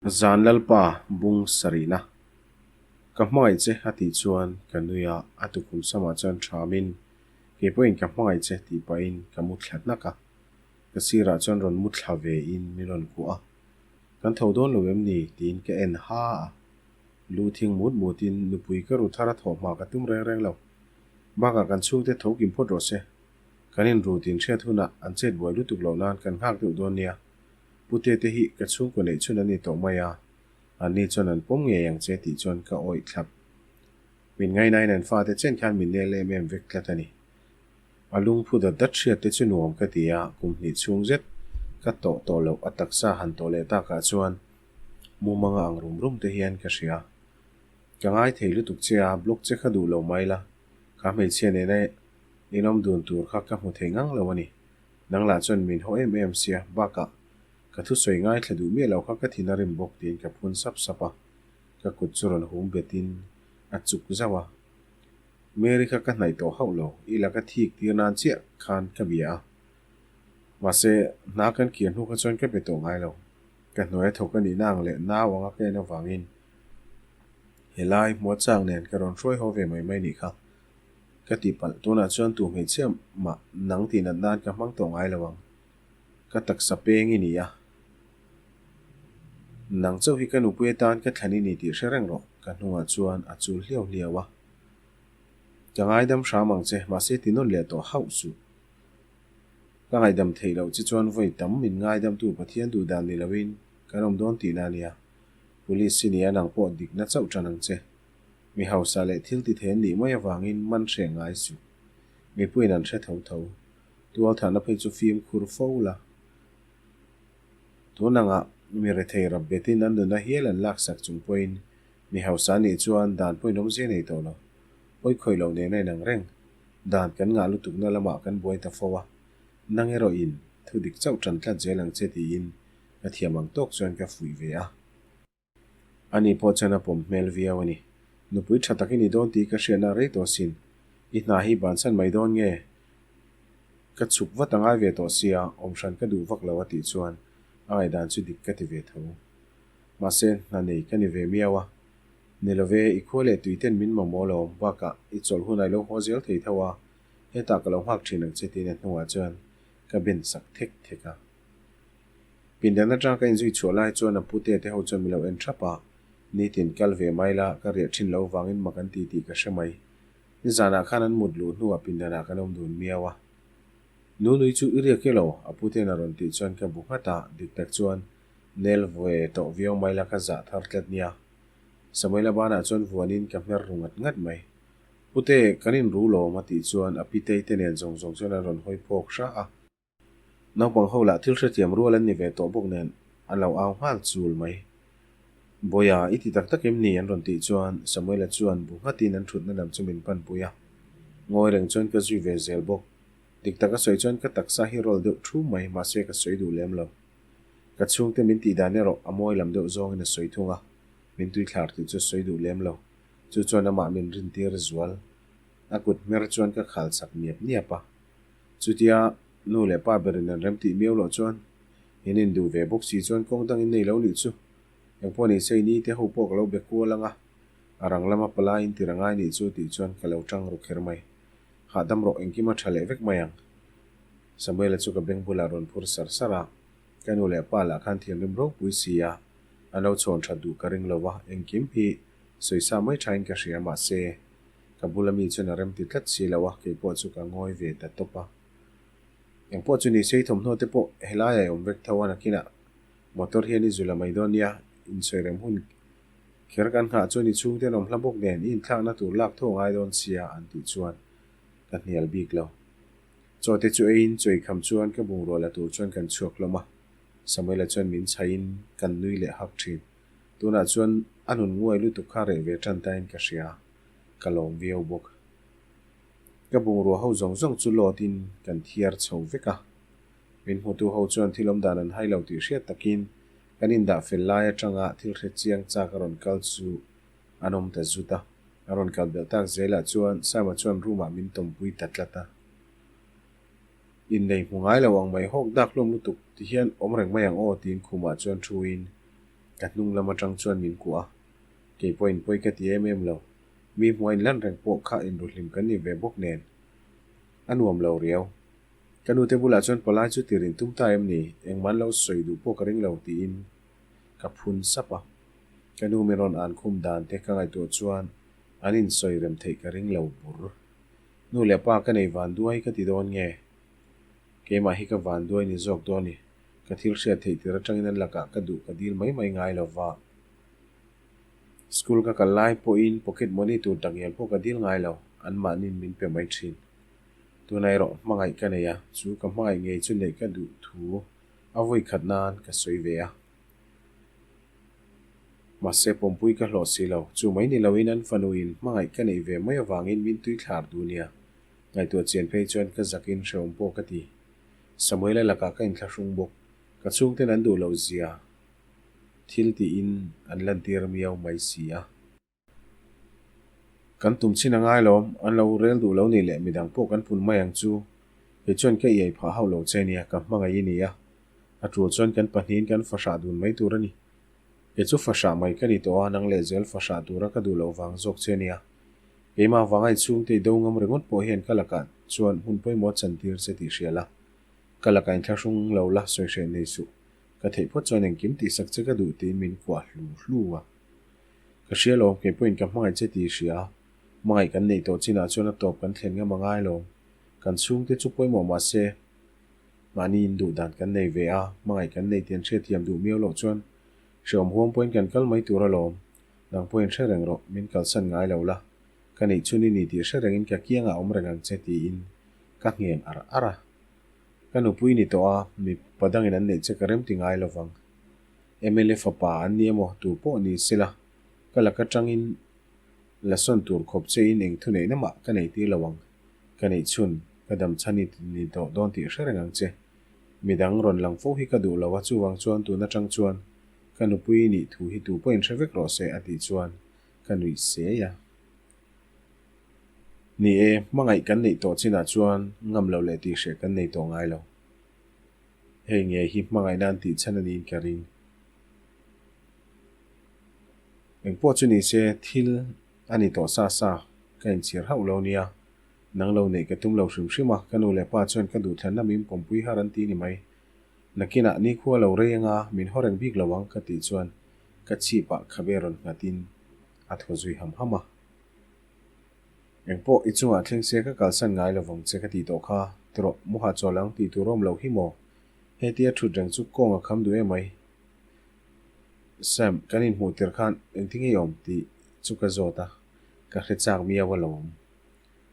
Zan Lalpa bung sarihna ka hmangaih che a tih chuan ka nui a, a tukhum samah chuan thamin kei pawhin ka hmangaih che tih pahin ka mu thla hnak a, ka sirah chuan rawn mu thla ve in min rawn kuah a, kan tho dawn lo em ni tiin ka en ha a, lu thing mut mut in nupui ka ru thar a thawh hma ka tum reng reng lo, bakah kan chhungte tho kim phawt rawh se, kan inru tin hriat hunah an chet buai lutuk loh nan kan nghak deuh dawn nia. Pute te hi ka chhungkaw neih chhun an ni tawh mai a, anni chuan an pawm ngei ang che tih chuan ka awih thlap. Min ngainain an fate chen khan min nel em em vek tlat a ni. A lungphu dat dat hriat te chu nuam ka ti a, kum hnih chhung zet ka tawh tawh loh a taksa han tawh leh takah chuan mumanga ang rum rum te hian ka hria. Ka ngai thei lutuk che a, block che kha duh lo mai la, kha hmeichhia nena inawm dun tur kha ka hmu thei ngang lo a ni. Nang lah chuan min haw em em sia, bakah ka thusawi ngaithla duh miah lo kha ka thin a rim bawk tiin ka phun sap sap a, ka kut chu rawn hum betin a chuk zauh a. Mary kha ka hnaih tawh hauh lo, i laka thik tir nan chiah khan ka bia a. Mahse, hna kan kir hnu kha chuan ka be tawh ngai lo. Ka hnuai a thawk a nihna ang leh nau anga ka en avangin helai hmuachang nen ka rawn hruai haw ve mai mai nih kha. Ka ti palh, tunah chuan tu hmeichhia mah nang tih nat nan ka hmang tawh ngai lo ang. Ka taksa peng i ni a. Nang chauh hi ka nupui atan ka thlan i ni tih hre reng rawh, ka hnungah chuan a chul hliau hliau a. Ka ngaidam hram ang che, mahse ti nawn leh tawh hauh suh. Ka ngaihdam theih loh che chuan vawi tam min ngaidamtu Pathian duh dan ni loin kan awm dawn tihna a nia. Police i ni a, nang pawh dikna chauh tan ang che. Mi hausa leh thil ti thei an nih mai avangin man hreh ngai suh. Mipuiin an hre tho tho. Tualthahna phei chu fimkhur fo la. Tun angah mi rethei rap betin an nuna hial an laksak chung pawhin mi hausa an nih chuan dan pawhin awmzia nei tawh lo. Pawi khawih loh nen a inang reng. Dan kan ngah lutukna lamah kan buai ta fo a. Nang erawhin thu dik chauh tan tlat zel ang che tiin ka thiam ang tawk chuan ka fuih ve a. Ani pawh chuan a pawm hmel viau a ni. Nupui tha tak i ni dawn tih ka hriatna rei tawh sin. I hna hi bansan mai dawn nge? Ka chhuk vat a ngai ve tawh sia, awm hran ka duh vak lo a tih chuan a ngaihdan chu dik ka ti ve tho. Mahse, hna nei ka ni ve miau a. Ni love, i khua leh tui ten min mamawh lo awm bakah i chawlh hunah i lo haw zel thei tho a, hetah ka lo nghak thin ang che tiin a hnungah chuan ka ben sak thek thek a. Pindan atang ka inzui chhuah lai chuan a pute te ho chuan min lo en thap a, nitin kal ve mai la, ka riah thin lo vangin mak an ti tih ka hre mai. Nizanah khan an mut luh hnuah pindanah kan awm dun miau a. Nunui chu i riak e lo, a puten a rawn tih chuan ka bu nghat a, dik tak chuan nel ve tawh viau mai la ka zah thar tlat nia. Samuela banah chuan vuanin ka hmer ru ngat ngat mai. Pute, kan inru lawm a tih chuan a pitei te nen zawng zawng chuan an rawn hawi phawk hra a. Naupang ho lah thil hrethiam rual an ni ve tawh bawk nen an lo au nghal chul mai. Bawiha, i ti tak tak em ni? an rawn tih chuan Samuela chuan bu nghatin an thutna lam chu min panpui a. Ngawi reng chuan ka zui ve zel bawk. Dik tak a sawi chuan ka taksa hi rawl deuh thu mai, mahse ka sawi duh lem lo. Ka chhungte min tih dan erawh a mawi lam deuh zawngin a sawi thung a, min tuithlar tih chu a sawi duh lem lo. Chu chuan amah min rintir zual. A kut hmer chuan ka khal chak niap niap a. Chutia nu leh pa berin an remtih miau loh chuan in induh ve bawk si chuan kawng dangin nei lo nih chu. Engpawh ni se i ni te ho pawh ka lo be kual ang a, a rang lama palai in tir angai nih chu tih chuan ka lo tang ru kher mai. Hahdam rawh engkim a tha leh vek mai ang. Samuela chu ka beng bulah rawn phur sar sar a, ka nu leh pa lah khan thianrim ropui si a, an lo chhawn that duh ka ring lo va, engkim hi sawisa mai thain ka hria mahse Ka bula mi chuan a remti tlat si lo a, kei pawh chu ka ngawi ve ta tawp a. Eng pawh chu ni sei thawmhnaw te pawh helaiah i awm vek tho a, nakinah motor hian i zula mai dawn nia, insawi rem hun kher kan nghah chuan i chhungte an awm hla bawk nen i inthlakna tur lak tho a ngai dawn sia an tih chuan ka hnial bik lo. Chaw te chu eiin chawi kham chuan ka bungrua la tur chuan kan chhuak hlawm a, Samuela chuan min chhaiin kan nui leh hak thin. Tunah chuan a nun nguai lutuk kha reh ve tan tain ka hria. Ka lawm viau bawk. Ka bungrua ho zawng zawng chu load in kan thiar chho vek a. Min hmutu ho chuan thil awm dan an hai lo tih hriat takin kan indah fel lai atanga thil hre chiang chak a rawn kal chu an awm ta zut a. A rawn kal belh tak zelah chuan Sama chuan room ah min tawmpui ta tlat a. Innei hmu ngai lo ang mai hawk dak hlawm lutuk ti hian awm reng mai ang aw tiin khumah chuan thu in. Ka hnung lam atang chuan min kuah a, kei pawhin pawi ka ti em em lo. Mi hmuh a inlan reng pawh kha inruhlim kan ni ve bawk nen a nuam lo riau. Ka nute bulah chuan palai chu tir in tum ta em ni? Engmah an lo sawi duh pawh ka ring lo tiin ka phun sap a. Ka nu min rawn an khum dan te ka ngaihtuah chuan an insawi rem theih ka ring lo bur. Nu leh pa ka nei van duai ka ti dawn nge? Keimah hi ka van duai ni zawk dawn ni. Ka thil hriat theih tir atangin an lakah ka duh ka dil mai mai ngai lo va. School ka kal lai pawhin pocket money tur takngial pawh ka dil ngai lo, anmahniin min pe mai thin. Tunah erawh hmangaih ka nei a, chu ka hmangaih ngei chu neih ka duh thu a vawi khat nan ka sawi ve a. Mahse pawmpui ka hlawh si lo, chu mai ni loin an fanuin hmangaih ka neih ve mai avangin min tui thlar duh nia. Ngaihtuah chian phei chuan ka zakin hrehawm pawh ka ti. Samuela lakah ka inthlahrung bawk. Ka chhungten an duh loh zia thil tiin an lantir miau mai si a. Kan tum chin a ngai lawm, an lo rel duh lo nih leh midang pawh kan pun mai ang chu. Kei chuan ka iai phah hauh lo che nia, ka hmangaih i ni a. A tul chuan kan pahnihin kan fahrah dun mai tur a ni. Kei chu fahrah mai ka ni tawh a, nang lehzel fahrah tura ka duh loh vang zawk che nia. Keimah vanga i chhungte i do ngam ringawt pawh hian ka lakah chuan hmun pawimawh a chantir che tih hria la. Ka lakah inthlahrung lo la sawi hreh nei suh. Ka theih phawt chuan engkim tihsak che ka duh tiin min kuah hlu hlu a. Ka hria lawm, kei pawhin ka hmangaih che tih i hria a. Hmangaih kan neih tawh chinah chuan a tawp kan thlen ngam a ngai lawm. Kan chhungte chu pawimawh mah se, mahni in duh dan kan nei ve a, hmangaih kan nei tih an hriatthiam duh miau loh chuan hrehawm huam pawhin kan kal mai tur alawm. Nang pawhin hre reng rawh, min kalsan ngai lo la. Ka neih chhun i ni tih hre rengin ka kiangah awm reng ang che tiin ka ngheng ar ar a. Ka nupui ni tawh a, mipa dangin an neih che ka remti ngai lo vang. Mla fapa an ni emaw tu pawh ni sela, ka lak atangin la sawn tur khawp che in eng thuneihna mah ka nei tir lo ang. Ka neih chhun, ka dam chhan i ni tawh dawn tih hre reng ang che. Midang rawn lang fo hi ka duh lo a, chuvang chuan tun atang chuan ka nupui i nih thu hi tu pawhin hre vek rawh se a tih chuan ka nuih sei a. Ni e, hmangaih kan neih tawh chinah chuan ngam loh leh tihhreh kan nei tawh ngai lo. Hei nge hi hmangaihna an tih chhan a niin ka ring. Engpawh chu ni se thil a ni tawh sa sa, ka inchhir hauh lo nia. Nang lo neih ka tum lo hrim hrim a, ka nu leh pa chuan ka duhthlanna min pawmpui har an ti ni mai. Nakinah nikhua lo rei anga min haw reng bik lo ang ka tih chuan ka chhipah khabe rawn nghatin a thaw zui ham ham a. Engpawh i chungah thleng se ka kalsan ngai lovang che ka tih tawh kha, tirawh muha chawl ang tih tur awm loh hi maw? Hetia thut reng chu kawng a kham duh emai. Sam, kan inhmuh tir khan engtin nge i awm tih chu ka zawt a, ka hre chak miau a lo awm.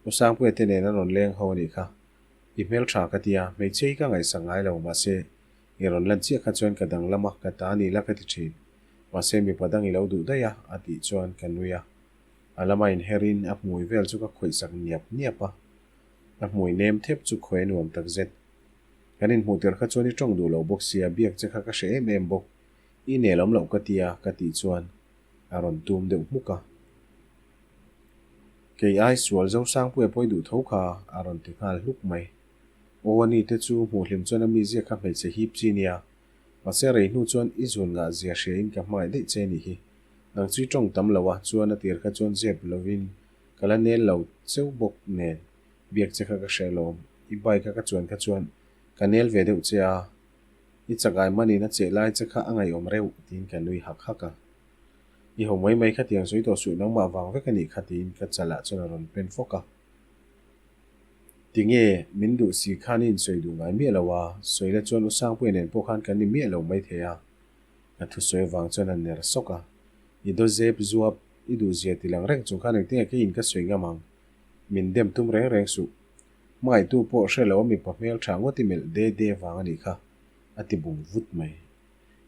U Sangpuia te nen an rawn leng ho a nih kha. I hmeltha ka tia, hmeichhia hi ka ngaihsak ngai lo, mahse i rawn lan chiah kha chuan ka danglam a, ka ta ni la ka ti thin. Mahse mipa dang i lo duh daih a, a tih chuan ka nui a. A lama inherin a hmui vel chu ka khawihsak niap niap a, a hmui nem thep chu khawi a nuam tak zet. Kan inhmuh tir kha chuan i tawng duh lo bawk sia, biak che kha ka hre em em bawk. I nel awm loh ka tia ka tih chuan a rawn tum deuh hmuk a. Kei ai sual Zosangpuia pawi duh tho kha a rawn ti nghal hluk mai. Aw a ni te chu hmuh hlim chuan a mizia kha hmeichhe hip chi nia. Mahse rei hnu chuan i zun ngah zia hria in ka hmangaih daih che nih hi. Nang chu i tawng tam lo a, chuan a tir kha chuan zep lovin ka la nel lo cheu bawk nen biak che kha ka hre alawm. I bike a ka chuan kha chuan ka nel ve deuh che a, i chakai manin a cheh lai che kha a ngaihawm reuh tiin ka nui hak hak a. I ho mai mai kha tiang sawi tawh suh nangmah vang vek a nih kha tiin ka chalah chuan a rawn pen fawk a. Tinge min duh si khan i insawi duh ngai miah lo a, sawi la chuan U Sangpuia nen pawh khan kan ni miah lo mai thei a. Ka thusawi avang chuan a ner sawk a, I daw zep zuap, i duh zia ti lang reng chung khan engtin nge keiin ka sawi ngam ang? Min dem tum reng reng suh. Hmangaihtu pawh hre lo a mipa hmel tha ngawt i melh de de vang a nih kha, a ti bung vut mai.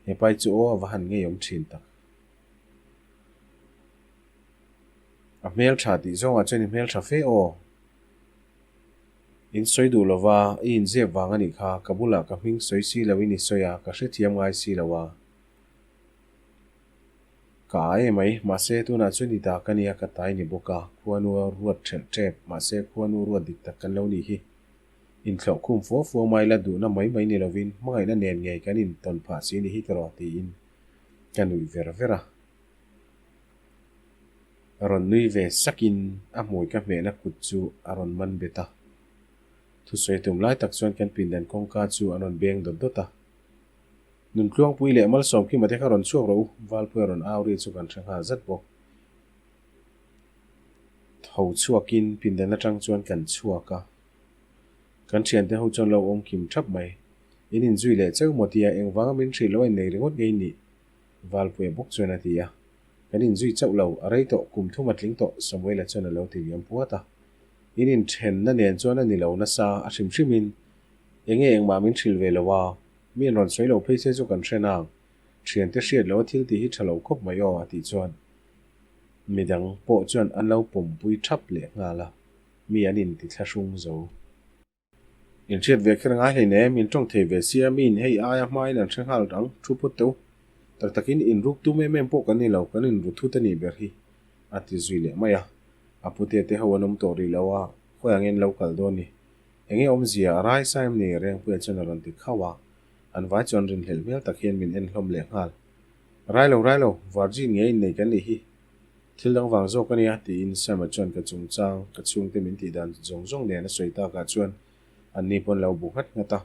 He pai chu aw a va han ngeiawm thin tak. A hmel tha tih zawngah chuan i hmel tha fe aw. In sawi duh lova, i inzep vang a nih kha, ka bulah ka hming sawi si loin i sawi a, ka hrethiam ngai si lo a. Ka a e mai, mahse tunah chuan i dak a nia ka tai ni bawk a, khuanu a ruat ṭhelh ṭep, mahse khuanu ruat dik tak kan lo nih hi. Inthlawh khum fua fua mai la duhna mai mai ni lovin hmangaihna nen ngei kan intawn phah si ni hi tiraw tiin. Ka nuih ver ver a. Rawn nui ve sakin a hmui ka hmehna kut chu a rawn man bet a. Thusawi tum lai tak chuan kan pindan kawngka chu an rawn beng dawt dawt a. Nuntluangpui leh Malsawmkima te kha rawn chhuak rawh u, Valpuia rawn au ri chu kan hre nghal zat bawk. Tho chhuakin pindan atang chuan kan chhuak a. Kan thiante ho chuan lo awm kim thap mai. In inzui leh cheu maw tia engvanga min hrilh lo a innei ringawt ngei nih? Valpuia bawk chuan a ti a. Kan inzui chauh lo, a rei tawh, kum thum a tling tawh, Samuela chuan a lo ti liam puat a. In inthenna nen chuan a ni lo nasa, a hrim hrimin enge engmah min hrilh ve lo a, mi an rawn sawi lo phei se chu kan hre nang. Thiante hriat lo a thil tih hi tha lo khawp mai aw, a tih chuan midang pawh chuan an lo pawmpui thap leh nghal a, mi an inti thlahrung zo. In hriat ve kher ngai hlei nem, in tawng thei ve sia, mi in hei aia hmain an hre nghal ang, thu phawt teu. Tak takin in ruk tum em em pawh kan ni lo, kan in ru thut a nih ber hi, a ti zui leh mai a. A pute te ho an awm tawh rih lo a, khawi ang in lo kal dawn ni. Enge awmzia, a rai sa em ni? Rengpuia chuan a rawn ti khauh a, an vai chuan rinhlelh hmel tak hian min en hlawm leh nghal. Rai lo, rai lo, virgin nge innei kan nih hi. Thil dang vang zawk a nia, tiin Sam-a chuan ka chungchang, ka chhungte min tih dan zawng zawng nen a sawi takah chuan anni pawn lo bu nghat nghat a.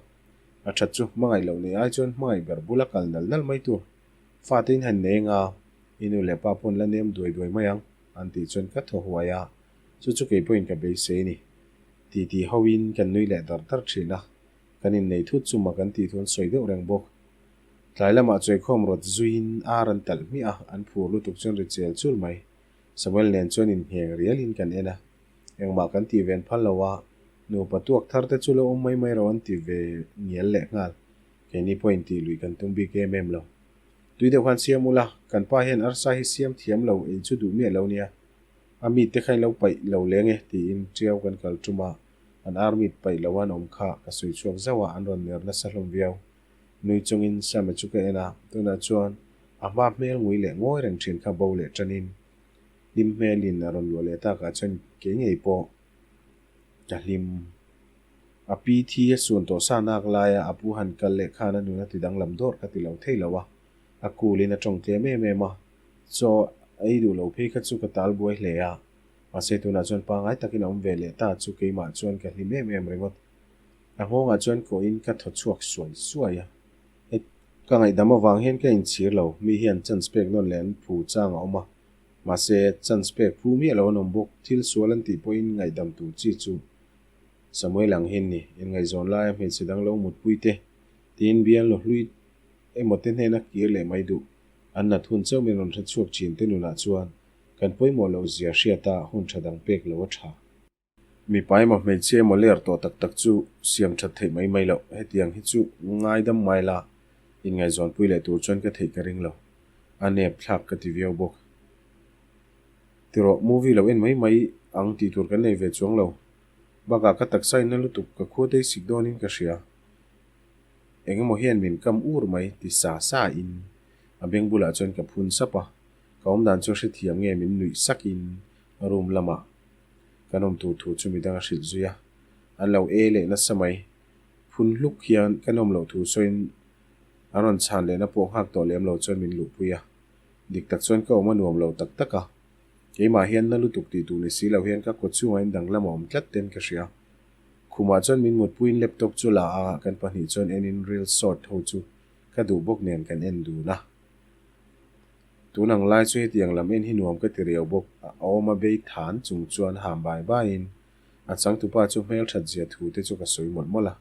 A that chu hmangaih loh nei ai chuan hmangaih ber bula kal nal nal mai tur. Fate in han nei anga, i nu leh pa pawn la nem duai duai mai ang, an tih chuan ka thaw huai a, chu chu kei pawhin ka beisei a ni. Titi hoin kan nui leh dar dar thin a, kan innei thut chu mak an tih thu an sawi deuh reng bawk. Tlai lamah chawikhawm rawt zuiin ar an talh hmiah a, an phur lutuk chuan ri chel chul mai. Samuel nen chuan inhneng rialin kan en a, engmah kan tih ven phal lo a, nupa tuak thar te chu lo awm mai mai ro an ti ve ngial leh nghal. Keini pawh intih luih kan tum bik em em lo. Tui deuh khan siam ula, kan pa hian arsa hi siam thiam lo ei chu duh miah lo nia. A meat te kha in lo paih lo leng e tiin tiau kan kal tum a, an ar meat paih lo an awm kha ka sawi chhuak zauh a, an rawn ner nasa hlawm viau. Nui chungin Sam-a chu ka en a, tunah chuan a hma hmel ngui leh ngawi reng thin kha bo leh tanin hlim hmelin a rawn luah leh takah chuan kei ngei pawh ka hlim. A pi thi a sun tawh sa nak laia a pu han kal leh khan a nun a ti danglam dawrh ka ti lo thei lo a, a kulin a tawng tlem em em a, chaw a ei duh lo phei kha chu ka tal buai hle a, mahse tunah chuan pangngai takin a awm ve leh ta chu keimah chuan ka hlim em em ringawt. A nghawngah chuan kawhin ka thaw chhuak suai suai a. Het, ka ngaihdam avang hian ka inchhir lo, mi hian chance pek nawn leh an phu chang a awm a. Mahse, chance pek phu miah lo an awm bawk, thil sual an tih pawhin ngaihdam tur chi chu Samuel ang hian ni, inngaihzawn laia hmeichhe dang lo mutpui te, tiin bialnu hlui emaw te hnena kir leh mai duh. An nat hun chauh min rawn hre chhuak thin te nunah chuan kan pawimawh loh zia hriata hun tha dang pek lo a tha. Mipa emaw hmeichhia emaw ler tawh tak tak chu siam that theih mai mai loh. Hetiang hi chu ngaidam mai la, inngaihzawnpui leh tur chuan ka theih ka ring lo. A nep thlak ka ti viau bawk. Tirawh, movie lo en mai mai ang tih tur kan nei ve chuang lo. Bakah ka taksa inna lutuk ka khua tei sik dawnin ka hria. Engemaw hian min kam ur mai ti sa sa in a beng bulah chuan ka phun sap a. Ka awmdan chu hrethiam nge min nuih sakin room lamah Kan awm tur thu chu midang a hrilh zui a, an lo e leh nasa mai. Phun hluk hian kan awm loh thu sawiin an rawn chhan lehna pawh nghak tawh lem lo chuan min luhpui a. Dik tak chuan ka awm a nuam lo tak tak a. Keimah hian na lutuk tih tur ni si lo hian ka kaw chungah in danglam a awm tlat ten ka hria. Khumah chuan min mutpuiin laptop chu la a, kan pahnih chuan enin reel short ho chu ka duh bawk nen kan en dun a. Tun ang lai chu hetiang lam en hi nuam ka ti riau bawk, a awm a bei than chung chuan ham bai baiin a changtupa chu hmelthat zia thu te chu ka sawi mawlh mawlh a.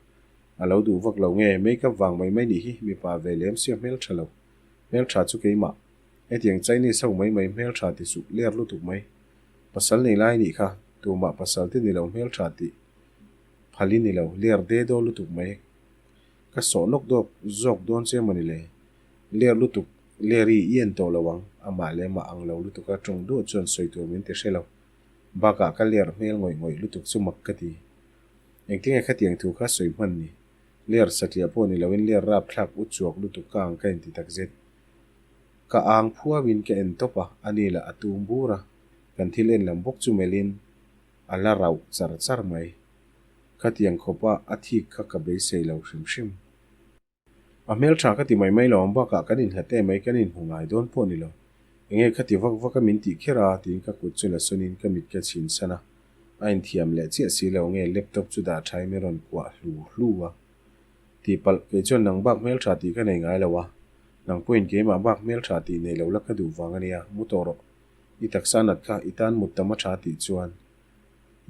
A lo duh vak lo nge, makeup vang mai mai nih hi, mipa ve lem sia hmeltha lo. Hmeltha chu keimah. Hetiang Chinese ho mai mai hmeltha ti suh ler lutuk mai. Pasal nei lai nih kha, tumah pasal te ni lo hmeltha tih phal i ni lo, ler de daw lutuk mai. Ka sawh nawk dawk zawk dawn che mawni le? Ler lutuk, ler i i en tawh lo ang, amah leh mah ang lo lutuk a tawng duah chuan sawi tur min ti hre lo. Bakah ka ler hmel ngawih ngawih lutuk chu mak ka ti. Engtinge khatiang thu kha sawi hman ni? Ler satliah pawh ni loin ler rapthlak u chuak lutuk ka ang ka inti takzet. Ka ang phuauin ka en tawp a, ani lah a tum bur a, kan thil en lam bawk chu melhin a la rauh char char mai. Khatiang khawpa a thik kha ka beisei lo hrim hrim. A hmel tha ka ti mai mai lo ang bakah kan inhlat em mai kan inhmu ngai dawn pawh ni lo. Enge kha ti vak vak a min tih kher a tiin ka kut chu la sawnin ka mit ka chhin san a. A inthiam leh chiah si lo nge laptop chu dah thain min rawn kuah hlu hlu a. Tihpalh, kei chuan nang bak hmel tha tih ka nei ngai lo a. Nang pawhin keimah bak hmel tha tih nei lo la ka duh vang a nia, mu tawh rawh. I taksa nat kha i tan mut tam a tha tih chuan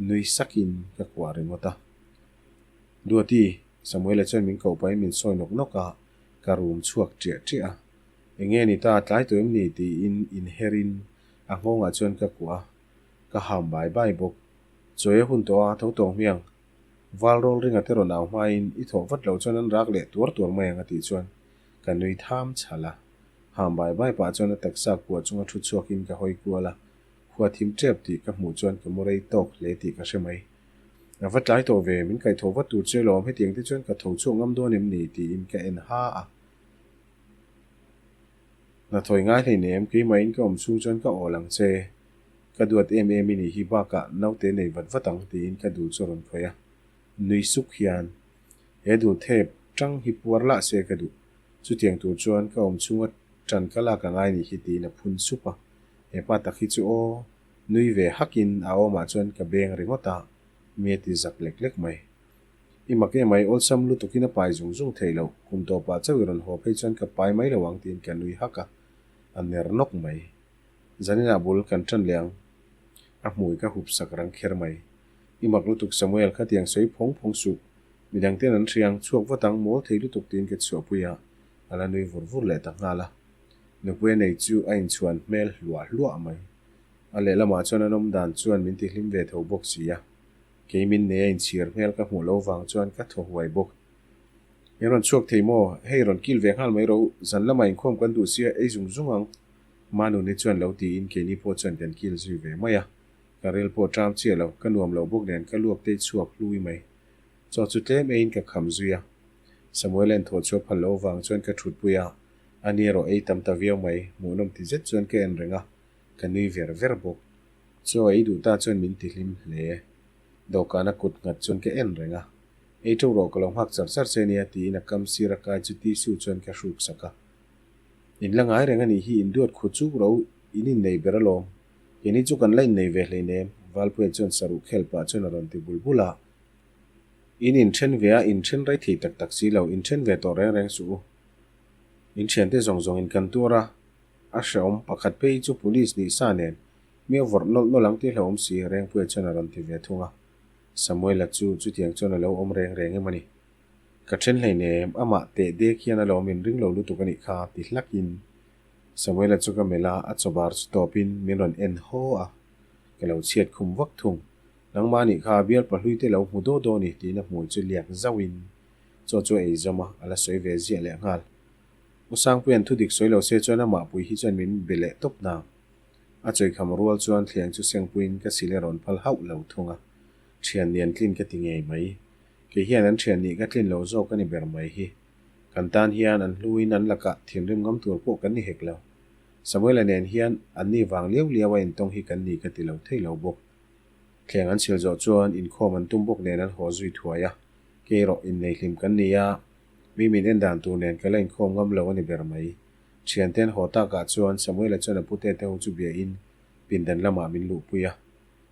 nui sakin ka kuah ringawt a. Duati, Samuela chuan min koh pahin min sawi nawk nawk a, ka rum chhuak ṭiah ṭiah a. Enge ni ta, tlai tawh em ni? tiin inherin a nghawngah chuan ka kuah a, ka ham bai bai bawk. Chawi a hun tawh a, tho tawng hmiang. Val rawl ringa te rawn au hmain i thawh vat loh chuan an rak leh tuar tuar mai ang a tih chuan ka nui tham chhal a. Ham bai bai pah chuan a taksa kuah chunga thu chhuakin ka hawi kual a, khua thim tep tih ka hmuh chuan ka mu rei tawk hle tih ka hre mai. A va tlai tawh ve, min kaihthawh vat tur che lawm, hetiang te chuan ka tho chhuak ngam dawn em ni? tiin ka en ha a. Hnathawi ngai hleinem, keimahin ka awm chhung chuan ka awl ang che. Ka duat em em i nih hi bakah naute nei vat vat ang tiin ka dul chu a rawn khawih a. Nui suk hian, He dul thep tang hi puar lah se ka duh. Chutiang tur chuan ka awm chhunga tan ka lak a ngai nih hi tiin a phun sup a. He pa tak hi chu aw, nui ve hakin a awmah chuan ka beng ringawt a, mi a ti zak lek lek mai. I mak em ai, awlsam lutukin a pai zung zung thei lo, kum tawpah chauh i rawn haw phei chuan ka pai mai lo ang tiin ka nui hak a, a ner nawk mai. Zaninah bul kan ṭan leh ang. A hmui ka hup sak rang kher mai. I mak lutuk Samuel, khatiang sawi phawng phawng suh. Midang ten an hria ang, chhuak vat ang, mawl thei lutuk tiin ka chhuahpui a, a la nui vur vur leh ta nghal a. Nupui a nei chu a inchhuan hmel hluah hluah mai. A lehlamah chuan an awm dan chuan min tihlim ve tho bawk si a. Kei min nei a inchhir hmel ka hmuh lo vang chuan ka thaw huai bawk. In rawn chhuak thei maw? Hei rawn kil ve nghal mai ro, zan lamah inkhawm kan duh sia, ei zung zung ang. Manuni chuan lo tiin keini pawh chuan kan kil zui ve mai a. Ka ril pawh ṭam chiah lo, ka nuam lo bawk nen ka luak tei chhuak hlui mai. Chaw chu tlem eiin ka kham zui a. Samuel en thawh chhuah phal loh vang chuan ka ṭhutpui a, ani erawh ei tam ta viau mai, hmuhnawm ti zet chuan ka en reng a, ka nui ver ver bawk. Chaw ei duh ta chuan min tihlim hle. Dawhkana kut nghat chuan ka en reng a, Ei ṭo rawh ka lo nghak char char che nia tiin a kam sir a kai chu tissue chuan ka hruk sak a. In la ngai reng a nih hi, in duat khu chuk ro, in innei ber alawm. Keini chu kan la innei ve hleinem, Valpuia chuan saruh khel pah chuan a rawn ti bul bul a. In inthen ve a, inthen rei thei tak tak si lo, inthen ve tawh reng reng suh u. In thiante zawng zawngin kan tuar a, a hrehawm pakhat phei chu police nih sa nen mi a vawrh nawlh nawlh ang tih hlauhawm si, Rengpuia chuan a rawn ti ve thung a. Samuela chu chutiang chuan a lo awm reng reng em a ni. Ka then hleinem, amah teh dek hian a lo min ring lo lutuk a nih kha ti hlakin Samuela chu ka melh a, a chawbar chu tawpin min rawn en haw a, ka lo chhiat khum vak thung. Nangmah nih kha bial pahlui te lo hmu daw daw ni tiin a hmui chu liak zauhin chaw chu a ei zawm a, a la sawi ve ziah leh nghal. U Sangpuia'n thu dik sawi lo se chuan amah pui hi chuan min be leh tawp nang. A chawikham rual chuan thliang chu sengpuiin ka sil a rawn phal hauh lo thung a, thian lian tlin ka ti ngei mai. Kei hian an thian nih ka tlin lo zawk a ni ber mai hi. Kan tan hian an hluin an lakah thinrim ngam tur pawh kan ni hek lo. Samuela nen hian anni vang liau liau a intawng hi kan ni ka ti lo thei lo bawk. Thleng an chhil zawh chuan inkhawm an tum bawk nen an haw zui thuai a, kei erawh innei hlim kan ni a, mi min en dan tur nen ka la inkhawm ngam lo a ni ber mai. Thiante an haw takah chuan Samuela chuan a pute te ho chu bia in pindan lamah min luhpui a.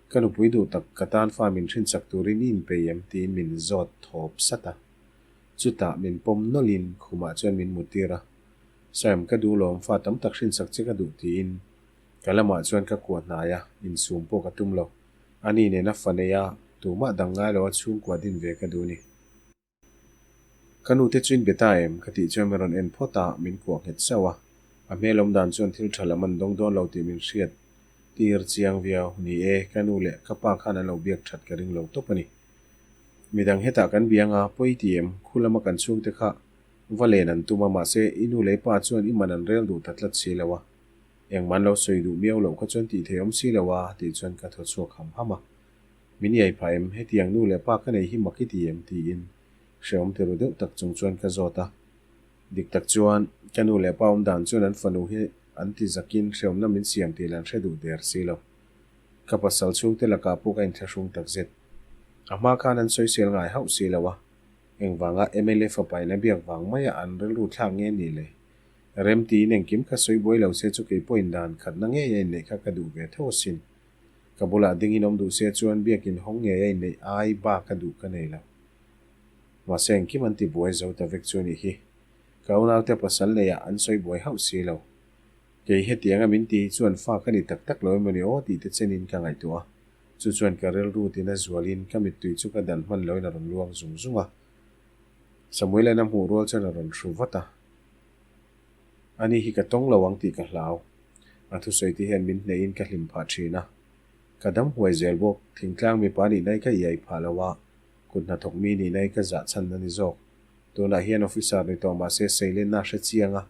Ka nupui duh tak ka tan fa min hrinchak turin i inpei em? tiin min zawt thawp sat a. Chutah min pawm nawlhin khumah chuan min muttir a, Sam, ka duh lawm, fa tam tak hrinchak che ka duh tiin ka lamah chuan ka kuah hnai a, insum pawh ka tum lo. Ani nena fa nei a, tumah dang ngai lo a chhungkua din ve ka duh ni. Ka nute chu in be ta em? Ka tih chuan min rawn en phawt a, min kuah nghet sauh a. A hmel awm dan chuan thil tha lam an dawng dawn lo tih min hriat tir chiang viau. Ni e, ka nu leh ka pa khan an lo biak that ka ring lo tawp a ni. Midang hetah kan biang a, pawi ti em? Khu lama kan chhungte kha va len an tum a, mahse i nu leh i pa chuan i man an rel duh ta tlat si lo a. Engmah an lo sawi duh miau loh kha chuan tih theih awm si lo a, tih chuan ka thaw chhuak ham ham a. Min iai phah em? Hetiang nu leh pa ka nei hi mak i ti em? tiin hrehawm ti ru deuh tak chung chuan ka zawt a. Dik tak chuan ka nu leh pa awm dan chuan an fanu hi an ti zakin hrehawmna min siam tih lan hre duh der si lo. Ka pasal chhungte lakah pawh ka inthlahrung tak zet. A hma khan an sawisel ngai hauh si lo a. Engvanga mla fapain a biak vang maia an rilru thlak nge nih le? Rem tiin engkim kha sawi buai lo se chu kei pawhin dan khatna ngei a inneih kha ka duh ve tho asin. Ka bulah dingin awm duh se chuan biakin hawng ngei a inneih ai bak a duh ka nei lo. Mahse engkim an ti buai zo ta vek chu a nih hi. Ka unaute pasal neiah an sawi buai hauh si lo. Kei hetianga min ti hi chuan fa ka ni tak tak lo emaw ni aw tih te chenin ka ngaihtuah a. Chu chuan ka rilru tina zualin ka mittui chu ka dan hman loin a rawn luang zung zung a. Samuela'n a hmuh rual chuan a rawn hru vat a. Ani hi ka tawng lo ang tih ka hlau. A thusawi te hian min hnehin ka hlim phah thin a. Ka dam huai zel bawk, thingtlang mipa nih nai ka iai phah lo a, kut hnathawk mi nih nai ka zah chhan a ni zawk. Tunah hian officer ni tawh mahse Seilenna hre chiang a,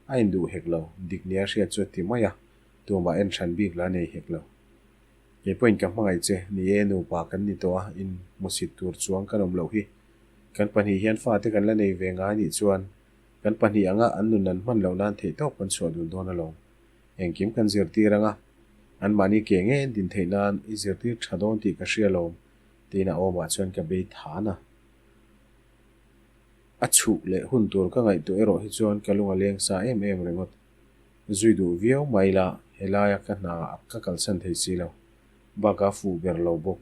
a induh hek lo, dik nia hriat chu a ti mai a, tumah en hran bik la nei hek lo. Kei pawhin ka hmangaih che, ni e nupa kan ni tawh a, in hmusit tur chuang kan awm loh hi. Kan pahnih hian fate kan la nei ve ngai nih chuan kan pahnih anga an nun an hman loh nan theihtawp kan chhuah dun dawn alawm. Engkim kan zirtir anga, anmahni ke ngei an din theih nan i zirtir tha dawn tih ka hria alawm, tiin a awmah chuan ka bei than a. A chhuh leh hun tur ka ngaihtuah erawh hi chuan ka lung a leng sa em em ringawt. Zui duh viau mai la, helaia ka hna ka kalsan thei si lo. Bakah fuh ber lo bawk.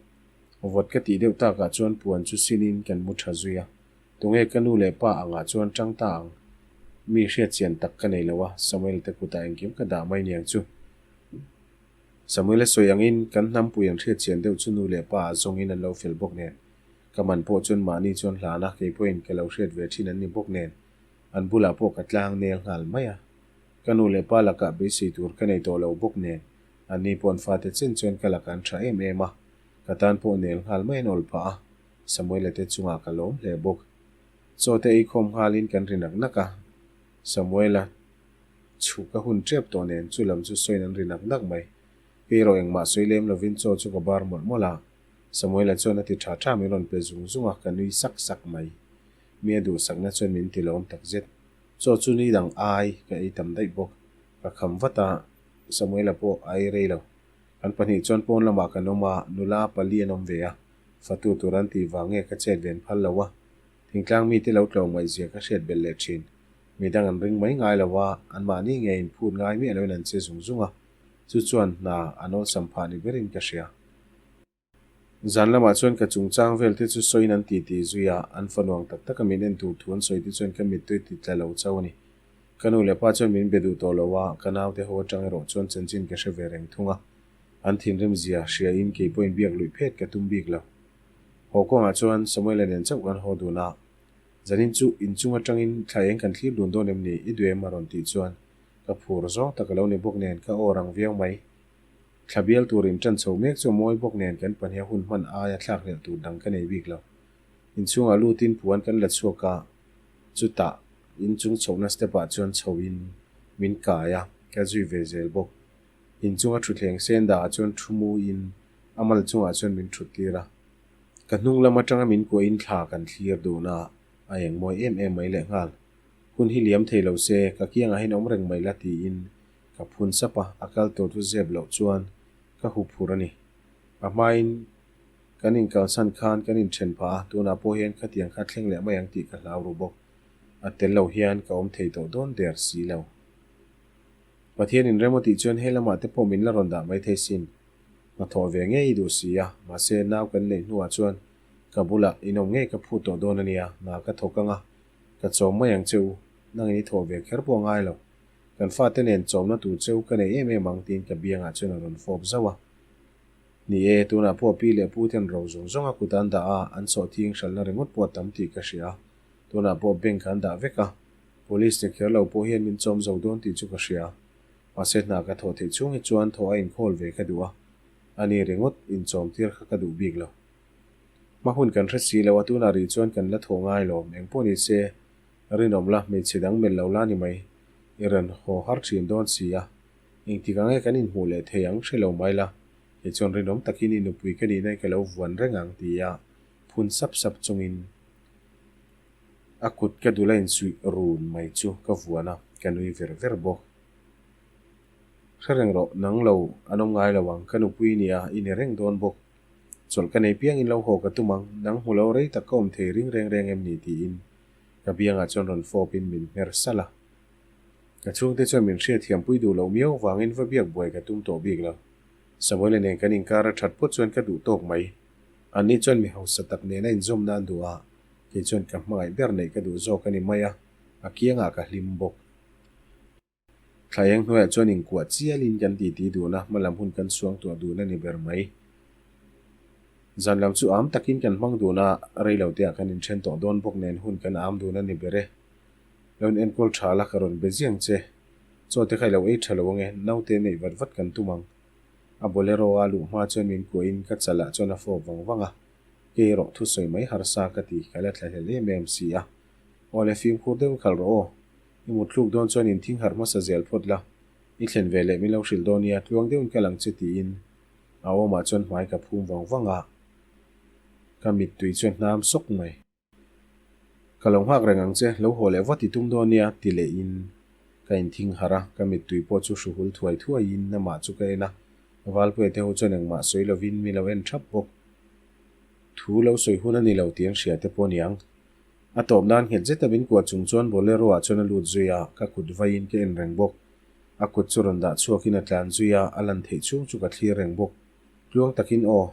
Vawt ka tih deuh takah chuan puan chu sinin kan mu tha zui a. Tunge ka nu leh pa angah chuan tang ta ang? Mi hriatchian tak ka nei lo a, Samuel te kutah engkim ka dah mai niang chu. Samuel a sawi angin kan hnampui an hriatchian deuh chu nu leh pa ah zawngin an lo fel bawk nen. Ka man pawh chuan mahni chuan hlan a, kei pawhin ka lo hriat ve thin an ni bawk nen. An bulah pawh ka tlang nel nghal mai a. Ka nu leh pa lakah beisei tur ka nei tawh lo bawk nen, anni pawh an fate chen chuan ka lakah an tha em em a, ka tan pawh nel nghal mai an awl phah a, Samuela te chungah ka lawm hle bawk. Chaw te eikhawm nghalin kan ri nak nak a, Samuela chhuk a hun tep tawh nen chu lam chu sawiin an ri nak nak mai. Kei erawh engmah sawi lem lovin chaw chu ka bar mawlh mawlh a, Samuela chuan a ti tha tha min rawn pe zung zung a, ka nui sak sak mai. Mi a duhsakna chuan min ti lawm takzet. Chaw chu ni dang ai ka ei tam daih bawk. Ka kham vat a, Samuela pawh a ei rei lo. Kan pahnih chuan pawn lamah kan awm a, nula pali an awm ve a, fatu tur an tih vang nge ka chet ven phal lo a. Thingtlang mite lo tlawm ngaihzia ka hriat belh leh thin. Midang an ring mai ngai lo a, anmahni nge inphut ngai miah loin an che zung zung a, chu chuan hna an awlsam phah ni berin ka hria. Zan lamah chuan ka chungchang vel te chu sawiin an ti ti zui a, an fanuang tak taka min en tur thu an sawi te chuan ka mittui ti tla lo chauh a ni. Ka nu leh pa chuan min be duh tawh lo a, ka naute ho atang erawh chuan chanchin ka hre ve reng thung a, an thinrim zia hria in kei pawhin biak luih phet ka tum bik lo. Haw kawngah chuan Samuela nen chauh kan haw dun a, Zanin chu inchung atangin thla eng kan thlir dun dawn em ni? I duh em? a rawn tih chuan ka phur zawng tak a lo ni bawk nen ka aw rang viau mai. Thla bial tur in ṭan chho mek chu a mawi bawk nen kan pahniha hun hman aia thlak hlelh tur dang ka nei bik lo. Inchhungah lutin puan kan la chhuak a, chutah inchung chhohna step ah chuan chho in min kai a, ka zui ve zel bawk. Inchunga thutthleng sen dah ah chuan thu mu in a mal chungah chuan min thut tir a. Ka hnung lam atanga min kuah in thla kan thlir dun a, a eng mawi em em mai lehnghal. Hun hi liam thei lo se, ka kiangah hian awm reng mai la tiin Ka phun sap a, a kal tur chu zep loh chuan ka hu phur a ni. A hmain kan inkalsan khan kan inthen phah a, tunah pawh hian khatiang kha thleng leh mai ang tih ka hlau ru bawk. A tel lo hian ka awm thei tawh dawn der si lo. Pathian inrem aw tih chuan he lamah te pawh min la rawn dah mai thei sin. Hnathawh ve ngei i duh si a, mahse nau kan neih hnuah chuan ka bulah inawm ngei ka phut tawh dawn a nia, hna ka thawk ang a, ka chawm mai ang che u, nangin i thawh ve kher pawh a ngai lo. Kan fate nen chawmna tur cheu ka nei em em ang tiin ka biangah chuan a rawn fawp zauh a. Ni e, tunah pawh pi leh pu ten ro zawng zawng a kut an dah a, an sawhthing hralhna ringawt pawh a tam tih ka hria. Tunah pawh bank an dah vek a, police ni kher lo pawh hian min chawm zo dawn tih chu ka hria. Mahse hna ka thawh theih chhung hi chuan thawh a inkhawl ve ka duh a, ani ringawt inchawm tir kha ka duh bik lo. Hma hun kan hre si lo a, tunah rih chuan kan la thawh ngai lawm, engpawh ni se Rinawm la, hmeichhe dang melh lo la ni mai. I rawn haw har thin dawn si a. Engtik ang nge kan inhmuh leh thei ang hre lo mai la. Kei chuan rinawm takin i nupui ka nihna i ka lo vuan reng ang ti a phun sap sap chungin a kut ka dul a insuih run mai chu ka vuan a, ka nui ver ver bawk. Hre reng rawh, nang lo an awm ngai lo ang, ka nupui nia i ni reng dawn bawk. Chawlh ka nei piangin lo haw ka tum ang, nang hmu lo rei tak ka awm thei ring reng reng em ni tiin ka biangah chuan rawn fawpin min hmer salh a. Ka chhungte chuan min hriatthiampui duh loh miau vangin va biak buai ka tum tawh bik lo. Samuela nen kan inkar a that pawt chuan ka duh tawk mai. Anni chuan mi hausa tak nena inzawm nan duh a, kei chuan ka hmangaih ber neih ka duh zawk a ni mai a, a kiangah ka hlim bawk. Thla eng hnuaiah chuan inkuah chialin kan titi dun a, hmalam hun kan suang tuah dun a ni ber mai. Zan lam chu am takin kan hmang dun a, rei lo teah kan inthen tawh dawn bawk nen hun kan am dun a ni ber e. Lo in enkawl tha la ka rawn be ziang che. Chaw te kha i lo ei tha lo ange, naute neih vat vat kan tum ang. A bolero a luh hma chuan min kuahin ka chalah chuan a fawp vang vang a, kei erawh thusawi mai harsa ka ti, ka la thlahlel em em si a. Awle fimkhur deuhin khalh rawh aw. I mut thluk dawn chuan in thing harh hmasa zel phawt la, i thlen ve leh min lo hrilh dawn nia, tluang deuhin kal ang che tiin a awmah chuan hmai ka phum vang vang a, ka mittui chuan hnam sawk mai. Ka lo nghak reng ang che, lo haw leh vat i tum dawn nia ti lehin ka inthing harh a, ka mittui pawh chu hruhul thuai thuaiin amah chu ka en a, Valpuia te ho chuan engmah sawi lovin mi lo en thap bawk. Thu lo sawi hun a ni lo tih an hria te pawh niang. A tawp nan nghet zeta min kuah chung chuan Bolero ah chuan a lut zui a, ka kut vaiin ka en reng bawk. A kut chu rawn dah chhuakin a tlan zui a, a lan theih chhung chu ka thlir reng bawk. Tluang takin aw,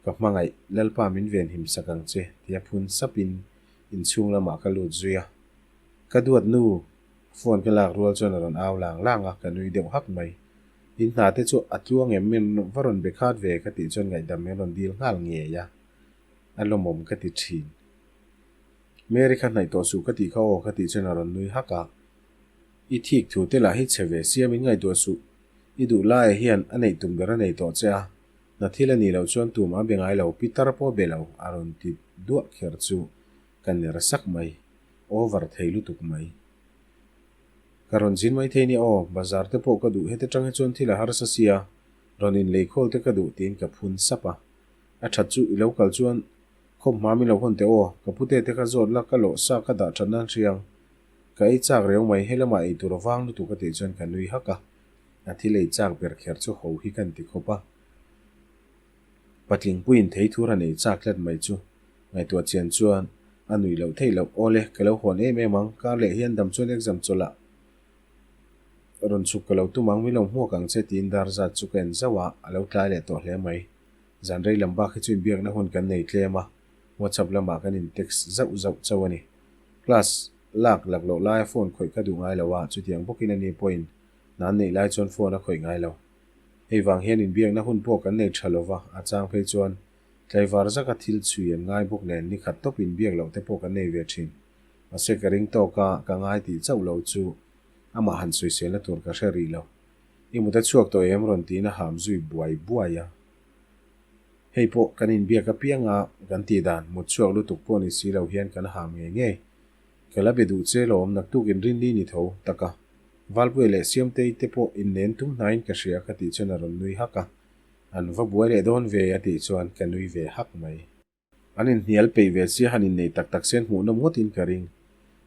ka hmangaih, Lalpa min venhim sak ang che, tia phun sapin inchhung lamah ka lut zui a. Ka duat nu, phone ka lak rual chuan a rawn au lang lang a, ka nui deuh hak mai. In hna te chu a tluang em min va rawn be khat ve ka tih chuan ngaihdam min rawn dil nghal ngei a, a lawmawm ka ti thin. Mary kha hnaih tawh suh ka tih kha aw ka tih chuan a rawn nui hak a. I thik thu te lah hi chhe ve sia min ngaihtuah suh. I duh laiah hian a neih tum ber a nei tawh che a. Hna thil a nih loh chuan tumah a be ngai lo, Pitar pawh a be lo a rawn ti duah kher chu ka ner sak mai. Over thei lutuk mai. Ka rawn zin mai thei nia aw, bazar te pawh ka duh heti tang hi chuan thil a harsa sia, rawn inleikhawl te ka duh tiin ka phun sap a. A that chu i lo kal chuan Khawp hma min lo hawn teh aw, ka pute te kha zawt la ka lawh sa ka dah that nan hriang. Ka ei chak reu mai, helamah ei tur a vang lutuk a tih chuan ka nui hak a. A thil ei chak ber kher chu ho hi kan ti khawp a. Patling puiin thei thur han ei chak tlat mai chu ngaihtuah chian chuan a nuih loh theih loh. Awle, ka lo hawn em em ang, kar leh hian dam chuan exam chawlh ah rawn chhuk ka lo tum ang, min lo hmuak ang che tiin dar zat chu ka en zauh a, a lo tlai leh tawh hle mai. Zan rei lam bak hi chu inbiakna hun kan nei tlem a, WhatsApp lamah kan in text zauh zauh chauh a ni. Class lak lak loh laia phone khawih ka duh ngai lo a, chutiang bawkin ani pawhin hna an neih lai chuan phone a khawih ngai lo. Hei vang hian inbiakna hun pawh kan nei tha lo va, a chang phei chuan tlaivar zaka thil chhui an ngai bawk nen ni khat tawp inbiak loh te pawh kan nei ve thin. Mahse ka ring tawk a, ka ngai tih chauh lo chu amah han sawiselna tur ka hre rih lo. I mut a chhuak tawh em rawn tiin a ham zui buai buai a. Hei pawh kan inbiak apiang a kan tih dan mut chhuak lutuk pawh ni si lo hian kan ham ngei ngei. Ka la be duh che lawm naktuk inrinni ni tho tak a. Valpuia leh Siamtei te pawh innen tum hnaiin ka hria ka tih chuan a rawn nui hak a. An va buai leh dawn ve a tih chuan ka nui ve hak mai. An inhnial peih ve sia han innei tak tak sen hmuhnawm ngawtin ka ring.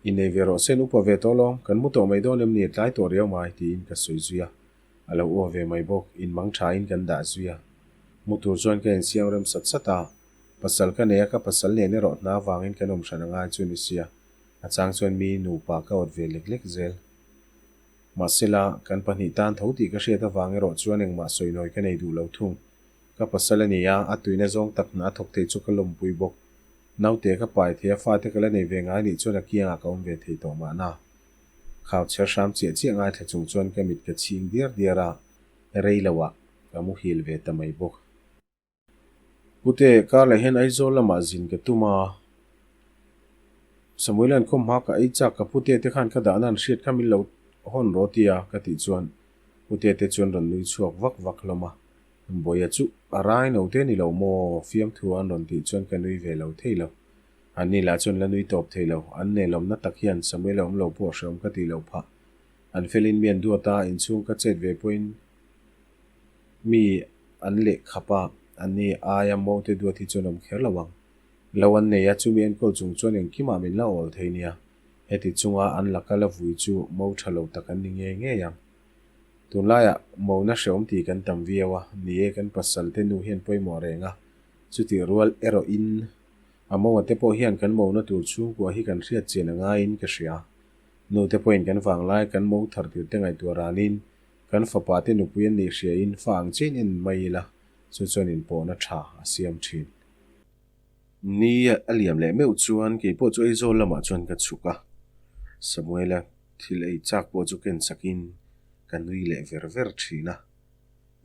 Innei ve rawh sen upa ve tawh lawm, kan mu tawh mai dawn em ni tlai tawh riau mai tiin ka sawi zui a. A lo uah ve mai bawk, inmang thain kan dah zui a. Mu tur chuan ka insiam rem sat sat a, pasal ka nei a ka pasal nen erawh hna vangin kan awm hran a ngai chu ni sia, a chang chuan mi nupa ka awt ve lek lek zel. Mahsela, kan pahnih tan tho tih ka hriat avang erawh chuan engmah sawinawi ka nei duh lo thung. Ka pasal a ni a, a tuina zawng tak hna a thawk thei chu ka lawmpui bawk. Naute ka pai thei a, fate ka la nei ve ngai nih chuan a kiangah ka awm ve thei tawh mahna. Khau chher hram chiah chiah ngaithla chung chuan ka mit ka chhing diar diar a, rei loah ka muhil ve ta mai bawk. Pute, kar leh hian Aizawl lamah zin ka tum a, Samuela'n khawmhma ka ei chak ka pute te khan ka dahna an hriat kha min lo hawn rawh tia ka tih chuan pute te chuan rawn nui chhuak vak vak hlawm a. Bawia chu a rai no te ni lo maw? Fiamthu an rawn tih chuan ka nui ve lo thei lo. An ni lah chuan la nui tawp thei lo. An nelawmna tak hian Samuel a awm lo pawh hreawm ka tih loh phah. An felin mi an duat a, inchhung ka chet ve pawhin mi an leh khap a, an ni aia mo te duat hi chuan awm kher lo ang. Lo an nei a, chumi enkawl chung chuan engkimah min la awl thei nia. Heti chunga an laka la vui chu mo tha lo tak an ni ngei ngei ang. Tunlaiah mona hreawm tih kan tam viau a, ni e kan pasal te nu hian pawimawh reng a. Chutih rual erawhin a mo te pawh hian kan mona tur chhungkua hi kan hriat chian a ngaiin ka hria. Nu te pawhin kan vanglai kan mo thar tir te ngaihtuah ranin kan fapa te nupui an nih hriain fa ang chiahin en mai ila chu chuan inpawhna tha a siam thin. Ni a liam leh meuh chuan keipawh chu Aizawl lamah chuan ka chhuk a, Samuela thil ei chak pawh chu ken sakin ka nui leh ver ver thin a,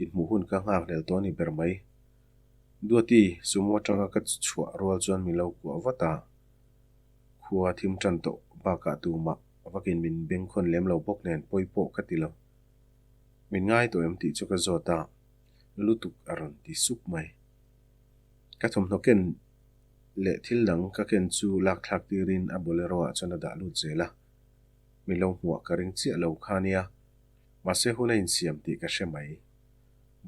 inhmuh hun ka nghakhlel tawh a ni ber mai. Duati, sumo atanga ka chhuah rual chuan min lo kuah vat a, khua thim tan tawh bakah tumah vakin min bengkhawn lem lo bawk nen pawi pawh ka ti lo. Min ngai tawh em tih chu ka zawt a, lutuk a rawn ti sup mai. Ka thawmhnaw ken leh thil dang ka ken chu lak thlak tirin a bolero ah chuan a dah lut zel a, min lo hmuah ka ring chiah lo kha nia, mahse hun a insiam tih ka hre mai.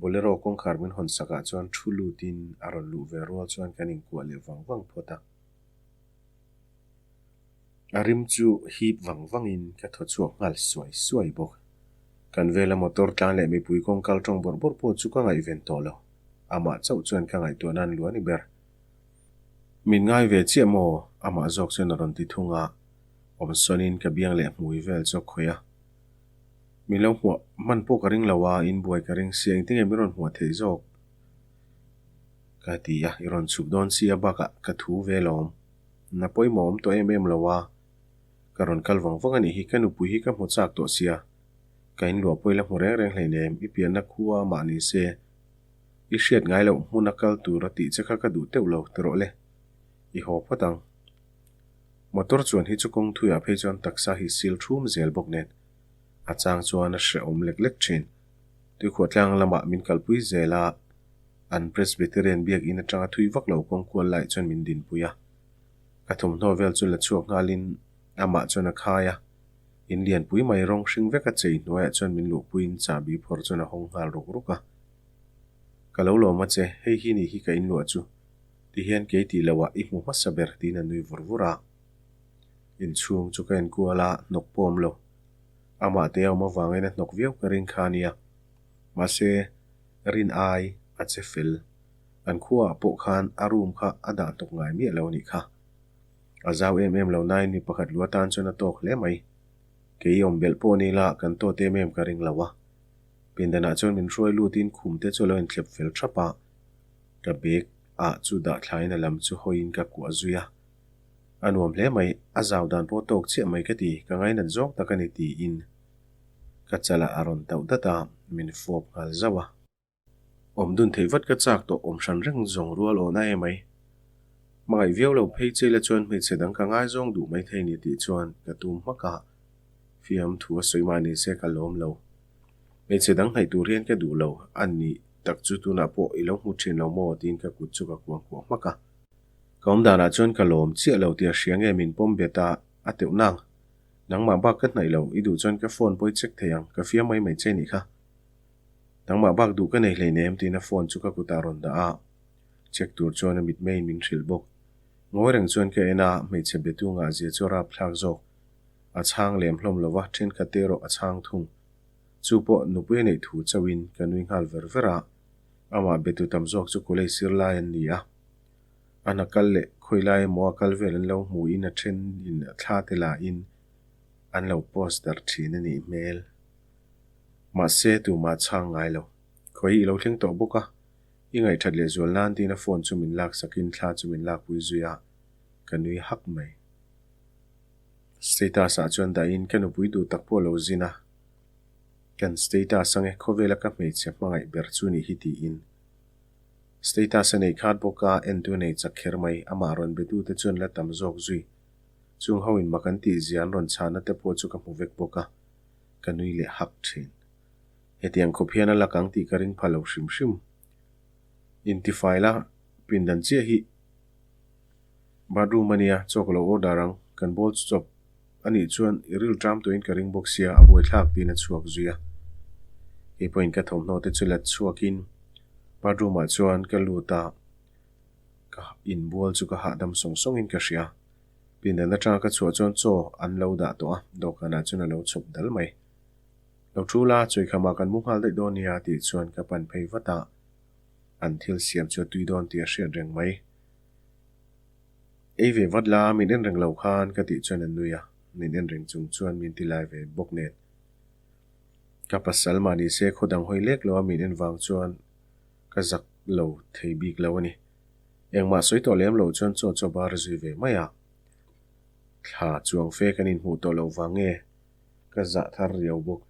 Bolero kawngkhar min hawn sakah chuan thu lutin a rawn luh ve rual chuan kan inkuah leh vang vang phawt a. A rim chu hip vang vangin ka thaw chhuak nghal suai suai bawk. Kan vela motor tlan leh mipui kawng kal tawng bawrh bawrh pawh chu ka ngaihven tawh lo. Amah chauh chuan ka ngaihtuah nan luah a ni ber. Min ngai ve chiah maw? Amah zawk chuan a rawn ti thung a. Awm sawnin ka biang leh hmui vel chu a khawih a. Min lo hmuah hman pawh ka ring lo a, inbuai ka ring sia, engtinge min rawn hmuah theih zawk? Ka ti a, i rawn chhuk dawn sia bakah ka thu ve lawm. Na pawimawh awm tawh em em lo a, ka rawn kal vang vang a nih hi, ka nupui hi ka hmu chak tawh sia, ka inluah pawh i la hmu reng reng hleinem, i pianna khua mah ni se, i hriat ngai loh hmuna kal tur a tih che kha ka duh teuh lo, ti rawh le, i haw phawt ang. Motor chuan hi chu kawng thuiah phei chuan taksa hi sil thum zel bawk nen, a chang chuan a hrehawm lek lek thin. Tuikhuah tlang lamah min kalpui zel a, an Presbyterian biakinn atanga thui vak lo kawng kual laiah chuan min dinpui a. Ka thawmhnaw vel chu la chhuak nghalin amah chuan a khai a, in lianpui mai rawng hring vek a chei hnuaiah chuan min luhpuiin chahbi phawrh chuan a hawng nghal ruk ruk a. Ka lo lawm a che, hei hi nih hi ka inluah chu. Tihian kei tih loah i hmu hmasa ber tiin a nui vur vur a. Inchhung chu ka enkual a, hnawk pawh awm lo. Amah te a awm avangin a hnawk viau ka ring kha ania. Mahse, rin ai a che fel. An khuaah pawh khan a room kha a dah hnawk ngai miah lo anih kha. A zau em em lo nain mi pakhat lu atan chuan a tawk hle mai. Kei awm belh pawh ni la kan tawt em em ka ring lo a. Pindanah chuan min hruai lutin khum te chu a lo inthlep fel thap a. Ka bag ah chu dah thlain a lam chu hawiin ka kuah zui a. A nuam hle mai, a zau dan pawh tawk chiah mai ka ti, ka ngainat zawk tak a ni tiin ka chalah a rawn tauh dat a, min fawp nghal zauh a. Awm dun theih vat ka chak tawh awm hran reng zawng rual awn a e mai. Hmangaih viau lo phei che ila chuan hmeichhe dang ka ngaizawng duh mai thei ni tih chuan ka tum hmak a, fiam thu a sawi mah ni se ka lawm lo. Hmeichhe dang hnaih tur hian ka duh lo, a ni tak chu tunah pawh i lo hmu thin lo maw tiin ka kut chu ka kuang kuah hmak a. Ka awm danah chuan ka lawm chiah lo tih a hria nge min pawm bet a, a teuh nang. Nangmah bak ka hnaih lo, i duh chuan ka phone pawh i check thei ang, ka fiam mai mai che nih kha. Nangmah bak duh ka nei hleinem tiin a phone chu ka kutah rawn dah a, check tur chuan a mitmeiin min hrilh bawk. Ngawi reng chuan ka en a, hmeichhe betu ngahzia chu a rapthlak zawk. A chhang lem hlawm lo va, thenkhat te erawh a chhang thung. Chu pawh nupui a neih thu chauhin ka nui nghal ver ver a, amah betu tam zawk chu college sir lai an ni a. A hna kal leh khawi lai emaw a kal vel an lo hmuhin a then in thla te la in an lo post darh thin a nih hmel. Mahse tumah chhang ngai lo. Khawi i lo thleng tawh bawk a, i ngaihthat leh zual nan tiin a phone chu min lak sakin thla chu min lakpui zui a, ka nui hak mai. Status ah chuan dahin ka nupui duh tak pawh a lo zin a, kan status ange khawvela ka hmeichhe hmangaih ber chu nih hi tiin. Status a nei khat bawk a, entu nei chak kher mai, amah rawn betute chuan la tam zawk zui. Chung ho in mak an tih zia an rawn chhahna te pawh chu ka hmu vek bawk a, ka nui leh hak thin. Hetiang khawp hian a lak ang tih ka ring pha lo hrim hrim. Intifai la, pindan chiah hi bathroom a nia, chaw ka lo order ang, kan bawl chu chawp a nih chuan i ril ṭam tuahin ka ring bawk sia, a buaithlak tiin a chhuak zui a. Kei pawhin ka thawmhnaw te chu let chhuakin bathroom ah chuan ka lut a, ka inbual chu ka hahdam sawng sawngin ka hria. Pindan atanga ka chhuah chuan chaw an lo dah tawh a, dawhkanah chuan a lo chhawp dal mai. Lo ṭul a, chawikhamah kan mu nghal daih dawn nia tih chuan ka pan phei vat a. An thil siam chu a tui dawn tih a hriat reng mai. Ei ve vat la, min en reng lo khan ka tih chuan a nui a, min en reng chung chuan min ti lai ve bawk nen. Ka pasal mah ni se khaw dang hawi lek lo a min en vang chuan ka zak lo thei bik lo a ni. Engmah sawi tawh lem loh chuan chaw chaw bar zui ve mai a. Thla chuang fe kan inhmuh tawh loh vang nge ka zah thar riau bawk.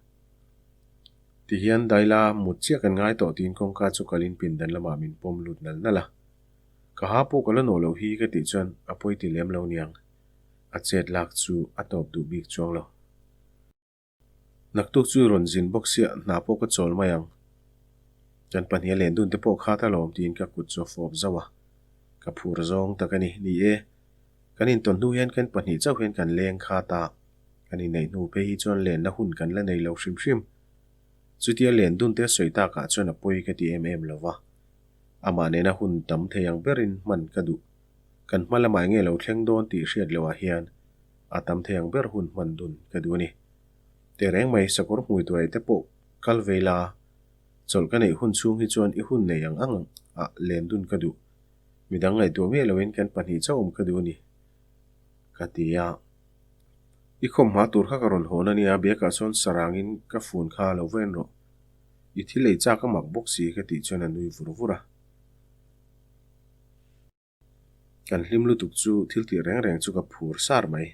Tihian Daila mut chiah kan ngai tawh tiin kawngka chu kalin pindan lamah min pawm lut nal nal a. Ka ha pawh ka la nawh loh hi ka tih chuan a pawi ti lem lo niang. A chet lak chu a tawp duh bik chuang lo. Naktuk chu i rawn zin bawk sia, hna pawh ka chawl mai ang. Kan pahniha len dun te pawh khat alawm tiin ka kut chu a fawp zauh a. Ka phur zawng tak a ni. Ni e, kan intawn hnu hian kan pahnih chauh hian kan leng khat a, kan inneih hnu phei hi chuan lenna hun kan la nei lo hrim hrim. Chutia len dun te sawi takah chuan a pawi ka ti em em lo va. Amah nena hun tam thei ang berin hman ka duh. Kan hma lamah enge lo thleng dawn tih hriat loh ah hian a tam thei ang ber hun hman dun ka duh a ni. Tehreng mai sakawr hmui tuai te pawh kal vei la, chawlh ka neih hun chhung hi chuan i hun nei ang ang ah len dun ka duh. Midang ngaihtuah miah loin kan pahnih chauh awm ka duh a ni, ka ti a. I khawmhma tur kha ka rawn hawn a nia, biakah chuan sarangin ka fun kha lo va en rawh. I thil ei chak a mak bawk si ka tih chuan a nui vur vur a. Kan hlim lutuk chu thil tih reng reng chu ka phur sar mai.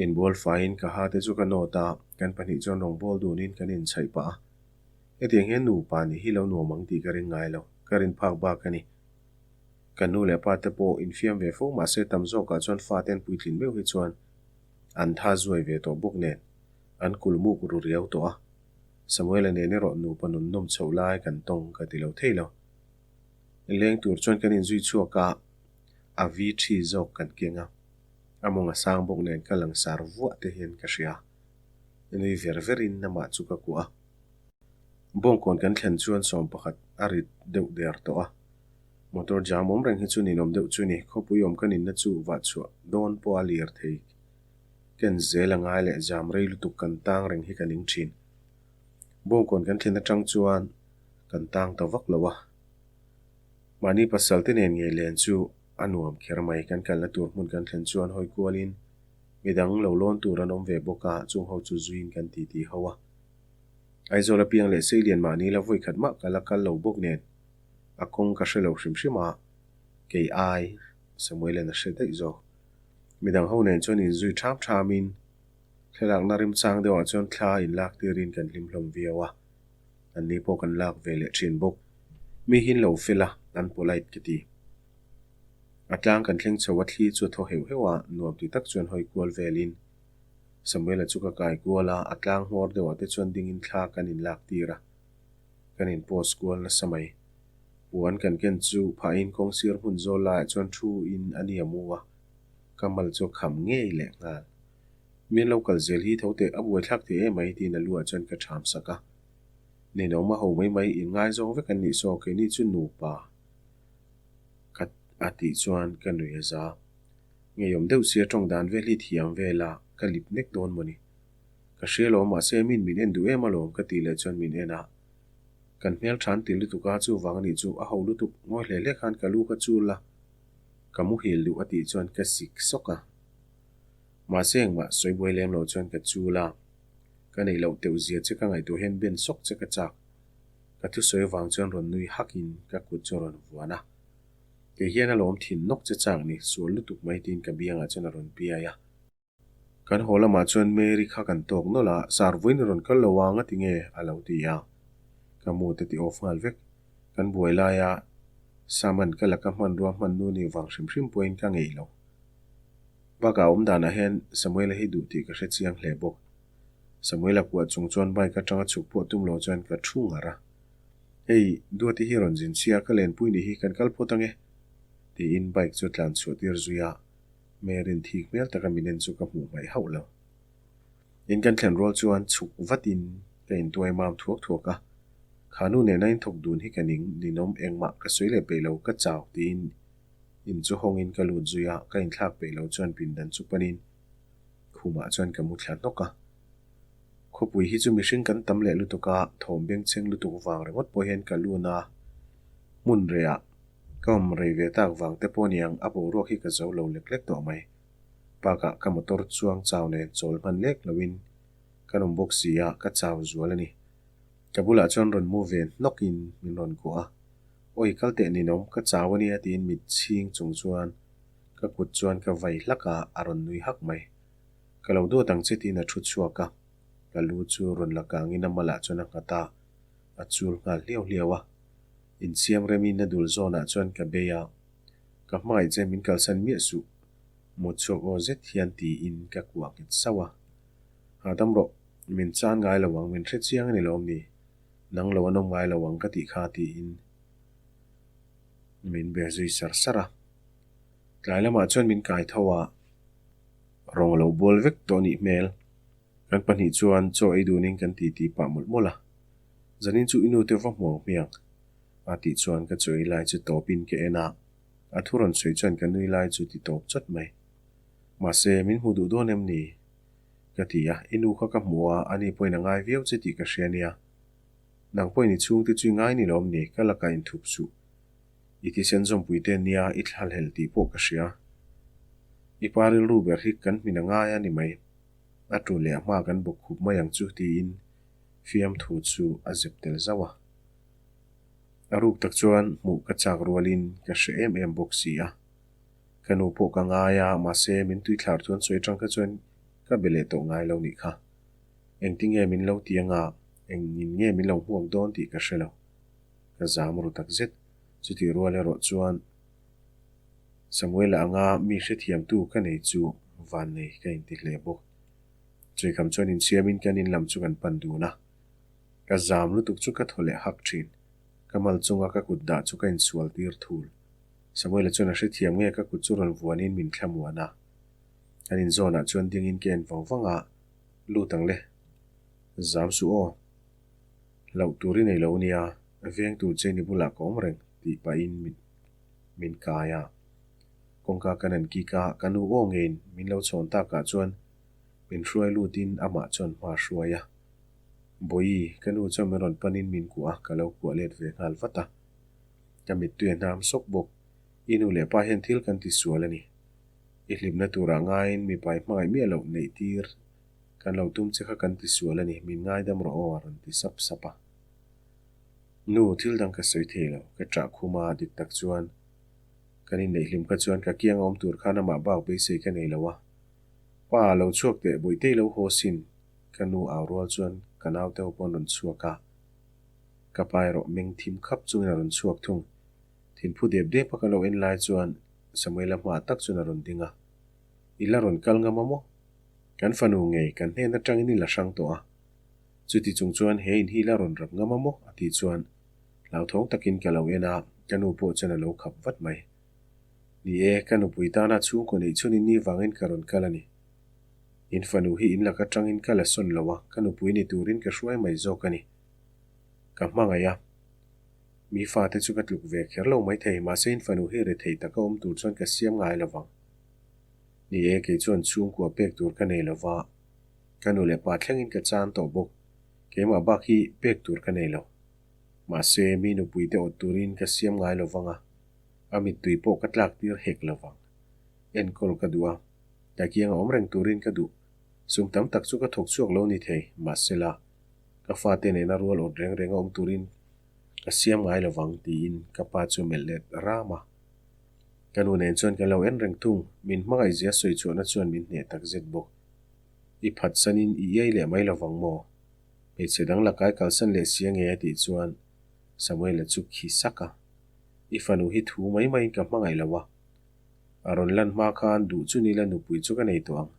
Inbual faiin ka ha te chu ka nawt a, kan pahnih chuan rawngbâwl dunin kan inchhaih pah a. Hetiang hian nupa nih hi lo nuam ang tih ka ring ngai lo, ka rin phak bak a ni. Kan nu leh pa te pawh infiam ve fo mahse tam zawkah chuan fate an puitlin meuh hi chuan an tha zuai ve tawh bawk nen an kulmuk ru riau tawh a. Samuela nen erawh nupa nun nawm chhoh lai kan tawng ka ti lo thei lo. Leng tur chuan kan inzui chhuak a, a vi thi zawk kan keng a, a mawng a sang bawk nen ka langsar vuah te hian ka hria. Nui ver verin amah chu ka kuah a. Bawngkawn kan thlen chuan 11 a rit deuh der tawh a. Motor jam awm reng hi chu ninawm deuh chu ni, khawpui awm ka ninna chu vah chhuah dawn pawh a lir thei. Ken zel a ngai leh jam rei lutuk kan tang reng hi ka ning thin. Bawngkawn kan thlen atang chuan kan tang ta vak lo a. Mahni pasal te nen ngei len chu a nuam kher mai. Kan kalna tur hmun kan thlen chuan hawi kualin midang lo lawn tur an awm ve bawk a, chung ho chu zuiin kan titi ho a. Aizawl apiang leh Seilian mahni la vawi khat mah ka la kal lo bawk nen a kawng ka hre lo hrim hrim a, kei ai Samuel-a'n a hre daih zawk. Midang ho nen chuan inzui ṭham ṭhamin thlalakna remchang deuhah chuan thla inlak tirin kan hlim hlawm viau a. An ni pawh kan lak ve leh thin bawk. Mi hi lo fel a, an polite ka ti. A tlang kan thleng chho a thli chu a thaw heuh heuh a, nuam ti tak chuan hawi kual velin Samuela chu ka kai kual a, a tlang hmawr deuhah te chuan dingin thla kan inlak tir a, kan in post kual nasa mai. Puan kan ken chu phahin kawng sir hmun zawl laiah chuan thu in a nia mu a, ka mal chu a kham ngei leh nghal. Min lo kal zel hi tho teh a buaithlak thei em mai tiin a lu ah chuan ka ṭham sak a. Ninawm a ho mai mai in ngaizawng vek an nih saw keini chu nupa ka a tih chuan ka nui a za. Ngeiawm deuh sia ṭawng dan vel hi thiam vel a ka lip nek dawn mawni. Ka hria lo mahse min min en duh em alawm ka tih leh chuan min en a. Kan hmel ṭhan ti lutuk a chuvang anih chu a ho lutuk ngawi hle hle khan ka lu ka chul a ka muhil duh a tih chuan ka sik sawk a. Mahse engmah sawi buai lem lo chuan ka chul a, ka neih loh teuh zia che ka ngaihtuah hian ben sawk che ka chak. Ka thusawi avang chuan rawn nui hakin ka kut chu a rawn vuan a. Kei hian a lawm thin nawk che chak ni, sual lutuk mai tiin ka biangah chuan a rawn piai a. Kan haw lamah chuan Mary kha kan tawk nawlh a, Sir vawiin rawn kal lo ang a ti nge? a lo ti a. Ka mu te ti off nghal vek. Kan buai laia Saman ka laka hmanrua hman nu nih vang hrim hrim pawhin ka ngeih lo. Bakah awm danah hian Samuela hi duh tih ka hre chiang hle bawk. Samuela kuah chung chuan bike atanga chhuk pawh tum lo chuan ka thu ngar a. Hei, Duati hi rawn zin chhia, ka lenpui nih hi kan kal phawt ange, tiin bike chu a tlan chhuah tir zui a. Mary'n thik hmel taka min en chu ka hmuh hmaih hauh lo. In kan thlen rual chuan chhuk vatin ka intuai mam thuak thuak a. Kha nu nena inthawk dun hi ka ning, ninawm engmah ka sawi leh peih lo, ka chau, tiin In chu hawngin ka lut zui a, ka inthlak peih lo chuan pindan chu panin khumah chuan ka mu thla hnawk a. Khawpui hi chu mihring kan tam leh lutuk a, thawm bengchheng lutuk vang ringawt pawh hian ka lun a. Hmun rehah ka awm rei ve tak vang te pawh niang a boruak hi ka zo lo lek lek tawh mai. Bakah ka motor chuang chau nen chawl hman lek loin kan awm bawk si a, ka chau zual a ni. Ka bulah chuan rawn mu ve hnawkin min rawn kuah a, Awi kal teh ninawm, ka chau a nia tiin mit chhing chung chuan ka kut chuan ka vai hlak a, a rawn nui hak mai. Ka lo duat ang che tiin a thu chhuak a, ka lu chu rawn la kangin a malah chuan a nghat a, a chul nghal hliau hliau a. Insiam remin a dul zawnah chuan ka bei a, Ka hmangaih che min kalsan miah suh, mut chhuak aw zet hian tiin ka kuah nghet sauh a. Hahdam rawh, min chan ngai lo ang, min hre chiang a ni lawm ni? Nang lo an awm ngai lo ang ka tih kha tiin min be zui sar sar a. Tlai lamah chuan min kai tho a, rawng a lo bual vek tawh nih hmel. Kan pahnih chuan chaw ei dunin kan titi pah mawlh mawlh a. Zanin chu i nute va hmu ang hmiang a tih chuan ka chaw ei lai chu tawpin ka en a, a thu rawn sawi chuan ka nui lai chu ti tawp chawt mai. Mahse, min hmu duh dawn em ni? Ka ti a, i nu kha ka hmu a, ani pawhin a ngai viau che tih ka hria nia. Nang pawhin i chhungte chu i ngai ni lawm ni? Ka lakah inthup suh. I thisen zawmpui te nia i thlalhel tih pawh ka hria. I pa rilru ber hi kan hmin a ngai a ni mai. A tul leh a hma kan bawk khup mai ang chu tiin fiamthu chu a zep tel zauh a. A ruk tak chuan hmuh ka chak rualin ka hre em em bawk si a. Ka nu pawh ka ngai a, mahse min tuithlar chuan sawi atang kha chuan ka be leh tawh ngai lo nih kha. Engtinge min lo ti anga, engin nge min lo hmuak dawn tih ka hre lo. Ka zam ru tak zet. Chutih rual erawh chuan Samuela anga mi hrethiamtu ka nei chu vannei ka inti hle bawk. Chuikham chuan insiamin kan in lam chu kan pan dun a. Ka zam lutuk chu ka thaw leh hak thin. Ka mal chunga ka kut dah chu ka insual tir thul. Samuela chuan a hrethiam nge ka kut chu rawn vuanin min thlamuan a. Kan inzawnah chuan dingin ka en vang vang a, Lut ang le. Zam suh aw. Hlauh tur i nei lo nia, veng tur che ni bulah ka awm reng tih pahin min kai a. Kawngka kan han kik a, ka nu aw ngeiin min lo chhawn takah chuan min hruai lutin amah chuan hma hruai a. Bawihi, ka nu chuan min rawn panin min kuah a, ka lo kuah let ve nghal vat a. Ka mittui a hnam sawk bawk. I nu leh pa hian thil kan ti sual a ni. I hlimna turah ngaiin mipa i hmangaih miah loh neih tir kan lo tum che kha kan ti sual a ni, min ngaidam rawh aw a rawn ti sap sap a. Nu, thil dang ka sawi thei lo, ka ṭah khum a, dik tak chuan kan inneih hlim kha chuan ka kiang a awm tur khan amah bak beisei ka nei lo a. Pa, lo chhuak teh, Bawihtei lo haw sin, ka nu au rual chuan ka naute ho pawh an rawn chhuak a. Ka pa erawh meng thim khap chungin a rawn chhuak thung. Thinphu dep dep a ka lo en lai chuan Samuela hmaah tak chuan a rawn ding a, I la rawn kal ngam a maw? Kan fanu ngei kan hnen atangin i la hrang tawh a. Chuti chung chuan he in hi i la rawn rap ngam a maw? a tih chuan hlauthawng takin ka lo en a, ka nu pawh chuan a lo khap vat mai. Ni e, ka nupui tana chhungkaw neih chhunin ni vangin ka rawn kal a ni. In fanu hi in lak atangin ka la sawn lo a, ka nupui ni turin ka hruai mai zawk a ni. Ka hmangaih a. Mi fate chu ka tluk ve kher lo maithei, mahse in fanu hi rethei taka awm tur chuan ka siam ngai lo vang. Ni e, kei chuan chhungkua pek tur ka nei lo va, ka nu leh pa thlengin ka chan tawh bawk, keimah bak hi pek tur ka nei lo. Mahse, mi nupuite awt turin ka siam ngai lo vang a, a mittui pawh ka tlak tir hek lo vang. Enkawl ka duh a, ka kianga awm reng turin ka duh. Sum tam tak chu ka thawk chhuak lo ni thei, mahsela, ka fate nena rual awt reng reng a awm turin ka siam ngai lo vang tiin ka pa chu melh let ram a. Ka nu nen chuan kan lo en reng thung, min hmangaihzia sawi chhuahna chuan min hneh tak zet bawk. I phatsanin i iai leh mai lo vang maw? Hmeichhe dang lakai kalsan leh si ange a tih chuan Samuela chu khi sak a. I fanu hi thu mai maiin ka hmangaih lo a. A rawn lan hma khan duh chu nila nupui chu ka nei tawh ang.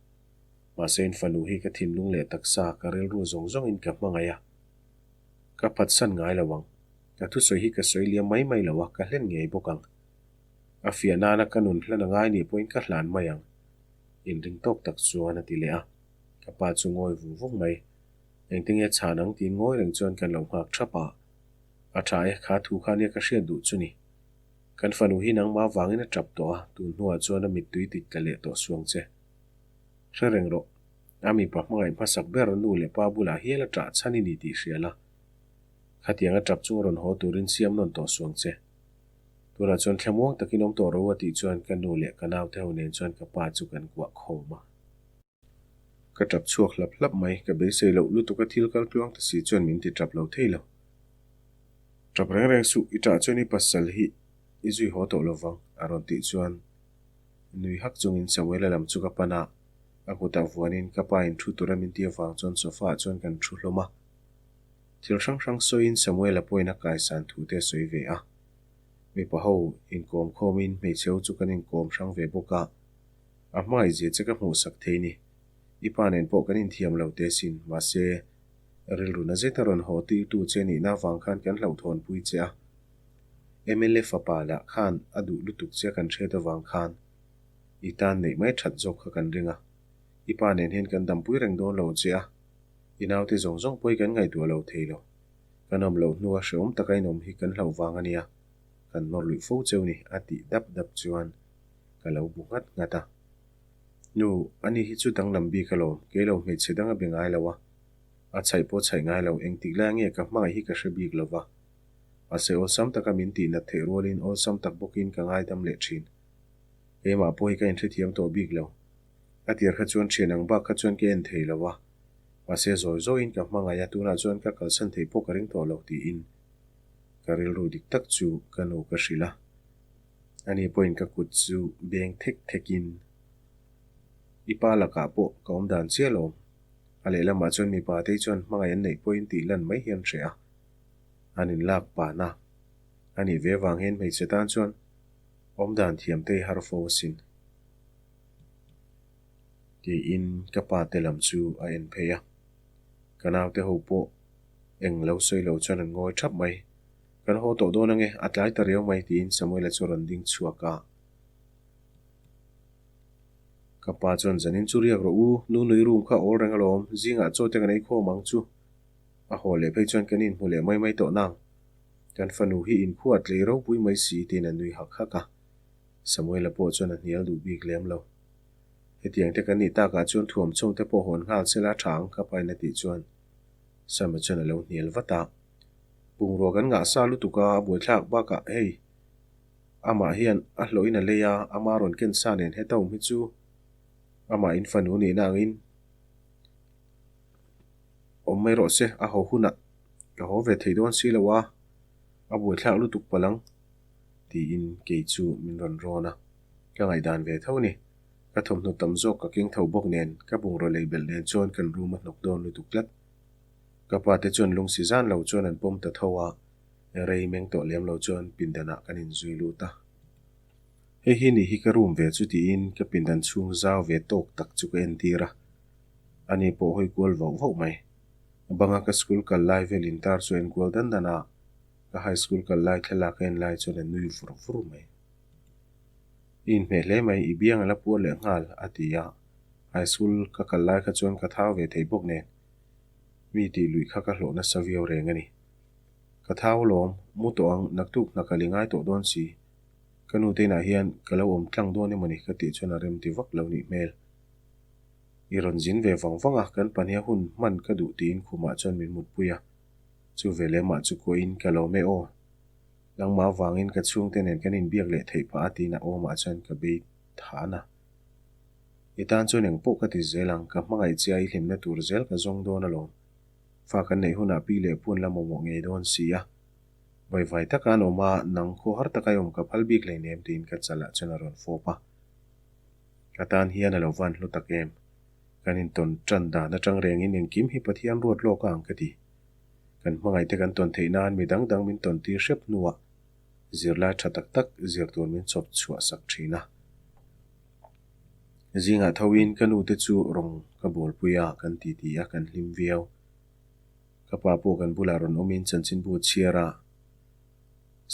Mahse in fanu hi ka thinlung leh taksa ka rilru zawng zawngin ka hmangaih a. Ka phatsan ngai lo ang. Ka thusawi hi ka sawi liam mai mai lo a, ka hlen ngei bawk ang. A fiah nana ka nun hlan a ngai nih pawhin ka hlan mai ang. Inring tawk tak chuan a ti leh a. Ka pa chu ngawi vung vung mai. Engtinge chhan ang tiin ngawi reng chuan kan lo nghak thap a. A tha e, kha thu kha nia ka hriat duh chu ni. Kan fanu hi nangmah vangin a tap tawh a, tun hnuah chuan a mittui tit tla leh tawh suang che. Hre reng rawh. A mipa hmangaih hmasak ber nu leh pa bulah hial a ṭah chhan i ni tih hria la. Khatiang a ṭap chung rawn haw turin siam nawn tawh suang che. Tunah chuan thlamuang takin awm tawh ro a tih chuan ka nu leh ka naute ho nen chuan ka pa chu kan kuah khawm a. Ka tap chhuak hlap hlap mai, ka beisei loh lutuk a thil kal tluang ta si chuan min ti tap lo thei lo. Tap reng reng suh, i tah chuan i pasal hi i zui haw tawh lo vang, a rawn tih chuan nui hak chungin Samuela lam chu ka pan a, a kutah vuanin ka pa in thu tura min ti avang chuan sofa ah chuan kan thu hlawm a. Thil hrang hrang sawiin Samuela pawhin a kaisan thu te a sawi ve a. Mipa ho inkawm khawmin hmeichhe ho chu kan inkawm hrang ve bawk a. A hmangaihzia che ka hmuhsak thei ni. I pa nen pawh kan inthiam lo teh sin, mahse, rilru na zeta rawn haw tirtu che nihna avang khan kan hlauhthawnpui che a. Mla fapa lah khan a duh lutuk che kan hriat avang khan i tan neih mai that zawk kha kan ring a. I pa nen hian kan dampui reng dawn lo che a, i naute zawng zawng pawh hi kan ngaihtuah lo thei lo. Kan awm loh hnua hrehawm taka inawm hi kan hlauh vang a nia, kan nawr luih fo cheu ni, a tih dap dap chuan ka lo bu nghat nghat a. Nu, ani hi chu danglam bik alawm, kei lo hmeichhe dang a be ngai lo a, a chhaih pawh chhaih ngai lo, engtik lai nge ka hmangaih hi ka hre bik lo va. Mahse awlsam taka min tih nat theih rualin awlsam tak bawkin ka ngaidam leh thin. Keimah pawh hi ka inhrethiam tawh bik lo. A tir kha chuan thian ang bak kha chuan ka en thei lo a, mahse zawi zawiin ka hmangaih a, tunah chuan ka kalsan theih pawh ka ring tawh lo tiin ka rilru dik tak chu ka nu ka hrilh a. Ani pawhin ka kut chu beng thek thekin i pa lakah pawh ka awm dan chiah lo. A lehlamah chuan mipa te chuan hmangaih an neih pawhin tih lan mai hian hreh a, an inlak pahna a nih ve vang hian hmeichhe tan chuan awm dan thiam te hi har fo asin. Tiin ka pa te lam chu a en phei a, ka naute ho pawh eng lo sawi lo chuan an ngawi thap mai. Kan haw tawh dawn ange, a tlai ta riau mai tiin Samuela chu a rawn ding chhuak a. Ka pa chuan zanin chu riak rawh u, nu nui room kha awl reng alawm, zingah chaw te kan ei khawm ang chu. A haw leh phei chuan kan inhmu leh mai mai tawh nang. Kan fanu hi inkhua tlei ropui mai si tiin a nui hak hak a. Samuela pawh chuan a hnial duh bik lem lo. Hetiang te kan nih takah chuan thuam chhung te pawh hawn nghal sela tha ang ka pain a tih chuan Sama chuan a lo hnial vat a. Bungrua kan ngah sa lutuk a, a buaithlak bakah hei amah hian a hlawhin a lei a, ama rawn ken sa nen heta awm hi chu amah in fanu nihna angin awm mai rawh se, a haw hunah ka haw ve thei dawn si lo a, a buaithlak lutuk palh ang tiin kei chu min rawn rawn a, ka ngaihdan ve tho ni. Ka thawmhnaw tam zawk ka keng tho bawk nen ka bungrua lei belh nen chuan kan room a hnawk dawn lutuk tlat. Ka pa te chuan lungsi zan lo chuan an pawm ta tho a, rei meng tawh lem lo chuan pindanah kan inzui lut a. Hei hi nih hi ka room ve chu tiin ka pindan chhung zau ve tawk tak chu ka entir a, ani pawh hawi kual vauh vauh mai. Banga ka school kal lai vel intar chu a enkual dan dan a, ka high school kal lai thlalak a en lai chuan a nui vur vur mai. I inhmeh hle mai, i biang a la puar leh nghal, a ti a. High school ka kal lai kha chuan ka thau ve thei bawk nen. Mi tih luih kha ka hlawh nasa viau reng a ni. Ka thau lawm, mu tawh ang, naktuk hna ka li ngai tawh dawn si. Ka nu te inah hian ka lo awm tlang dawn emaw ni ka tih chuan a rem ti vak lo nih hmel. I rawn zin ve vang vang a, kan pahniha hun hman ka duh tiin khumah chuan min mutpui a. Chu ve lemah chu kuahin ka lawm e aw. Nangmah avangin ka chhungte nen kan inbiak leh theih phah a tiin a awmah chuan ka bei than a. I tan chuan eng pawh ka ti zel ang, ka hmangaih che a i hlimna tur zel ka zawng dawn alawm. Fa kan neih hunah pi leh pu an la mamawh ngei dawn si a. Vaivai taka an awm a, nang khaw har taka i awm ka phal bik hleinem tiin ka chalah chuan a rawn fawp a. Ka tan hian a lo van hlu tak em. Kan intawn tan dan atang rengin engkim hi Pathian ruat lawk a ang ka ti. Kan hmangaihte kan tawn theih nan mi dang dang min tawn tir hrep hnuah zirlai tha tak tak zir tur min chawp chhuah sak thin a. Zingah thoin ka nu te chu rawng ka bawlpui a, kan ti ti a, kan hlim viau. Ka pa pawh kan bulah rawn awmin chanchinbu a chhiar a,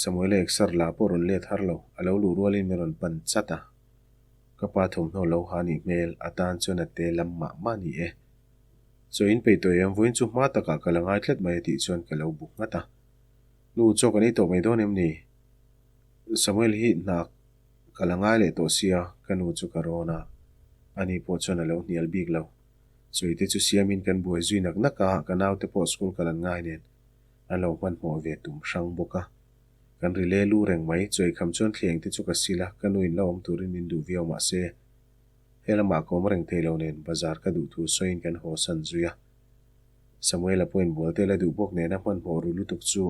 Samuela exer la pawh rawn let har lo, a lo luh rualin min rawn pan chat a. Ka pa thawmhnaw lo ha nih hmel, a tan chuan a te lam mah mah ni e. Chaw in peih tawh em, vawiin chu hma takah ka la ngai tlat mai a tih chuan ka lo bu nghat a. Nu, chaw kan ei tawh mai dawn em ni? Samuel hi hna ka la ngai leh tawh sia, ka nu chu ka rawn a, ani pawh chuan a lo hnial bik lo. Chawite chu siamin kan buai zui nak nak a, ka naute pawh school kal an ngai nen an lo hmanhmawh ve tum hrang bawk a. Kan ri le lu reng mai, chawikham chuan thleng te chu ka sil a, ka nu in la awm turin min duh viau mahse he lamah ka awm reng thei lo nen bazar ka duh thu sawiin kan haw san zui a. Samuela pawhin bualte la duh bawk nena hmanhmawh ru lutuk chu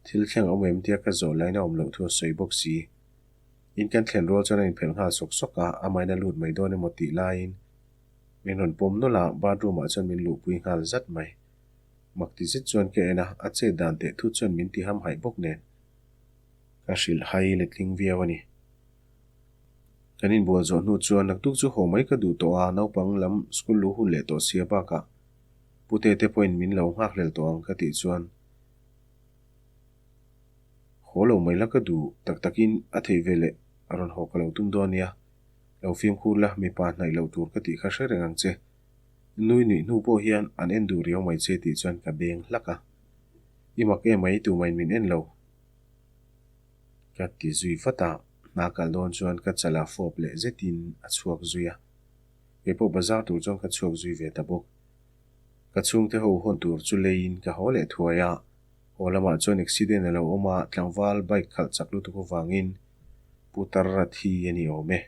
thil thleng awm em tia ka zawh lain a awm loh thu a sawi bawk si. In kan thlen rual chuan a inphelh nghal sawk sawk a, amahin a lut mai dawn emaw tih laiin min rawn pawm nawlh a, bathroom ah chuan min luhpui nghal zat mai. Mak ti zet chuan ka en a, a chet dan teh thut chuan min ti ham haih bawk nen ka hrilh hai letling viau a ni. Kan inbual zawh hnu chuan naktuk chu haw mai ka duh tawh a, naupang lam school lu hun leh tawh sia bakah pute te pawhin min lo nghakhlel tawh ang ka tih chuan haw lo mai la ka duh tak takin a theih ve leh a rawn haw ka lo tum dawn nia, lo fimkhur la mipa hnaih loh tur ka tih kha hre reng ang che. Nui nuih hnu pawh hian an en duh riau mai che tih chuan ka beng hlak a. I mak em mai tumain min en lo. Ka ti zui vat a, hna kal dawn chuan ka chala fawp leh zetin a chhuak zui a. Kei pawh bazar tur chuan ka chhuak zui ve ta bawk. Ka chhungte ho hawn tur chu leiin ka haw leh thuai a, haw lamah chuan accident a lo awm a, tlangval bike khalh chak lutuk avangin putar a thi a ni awm e.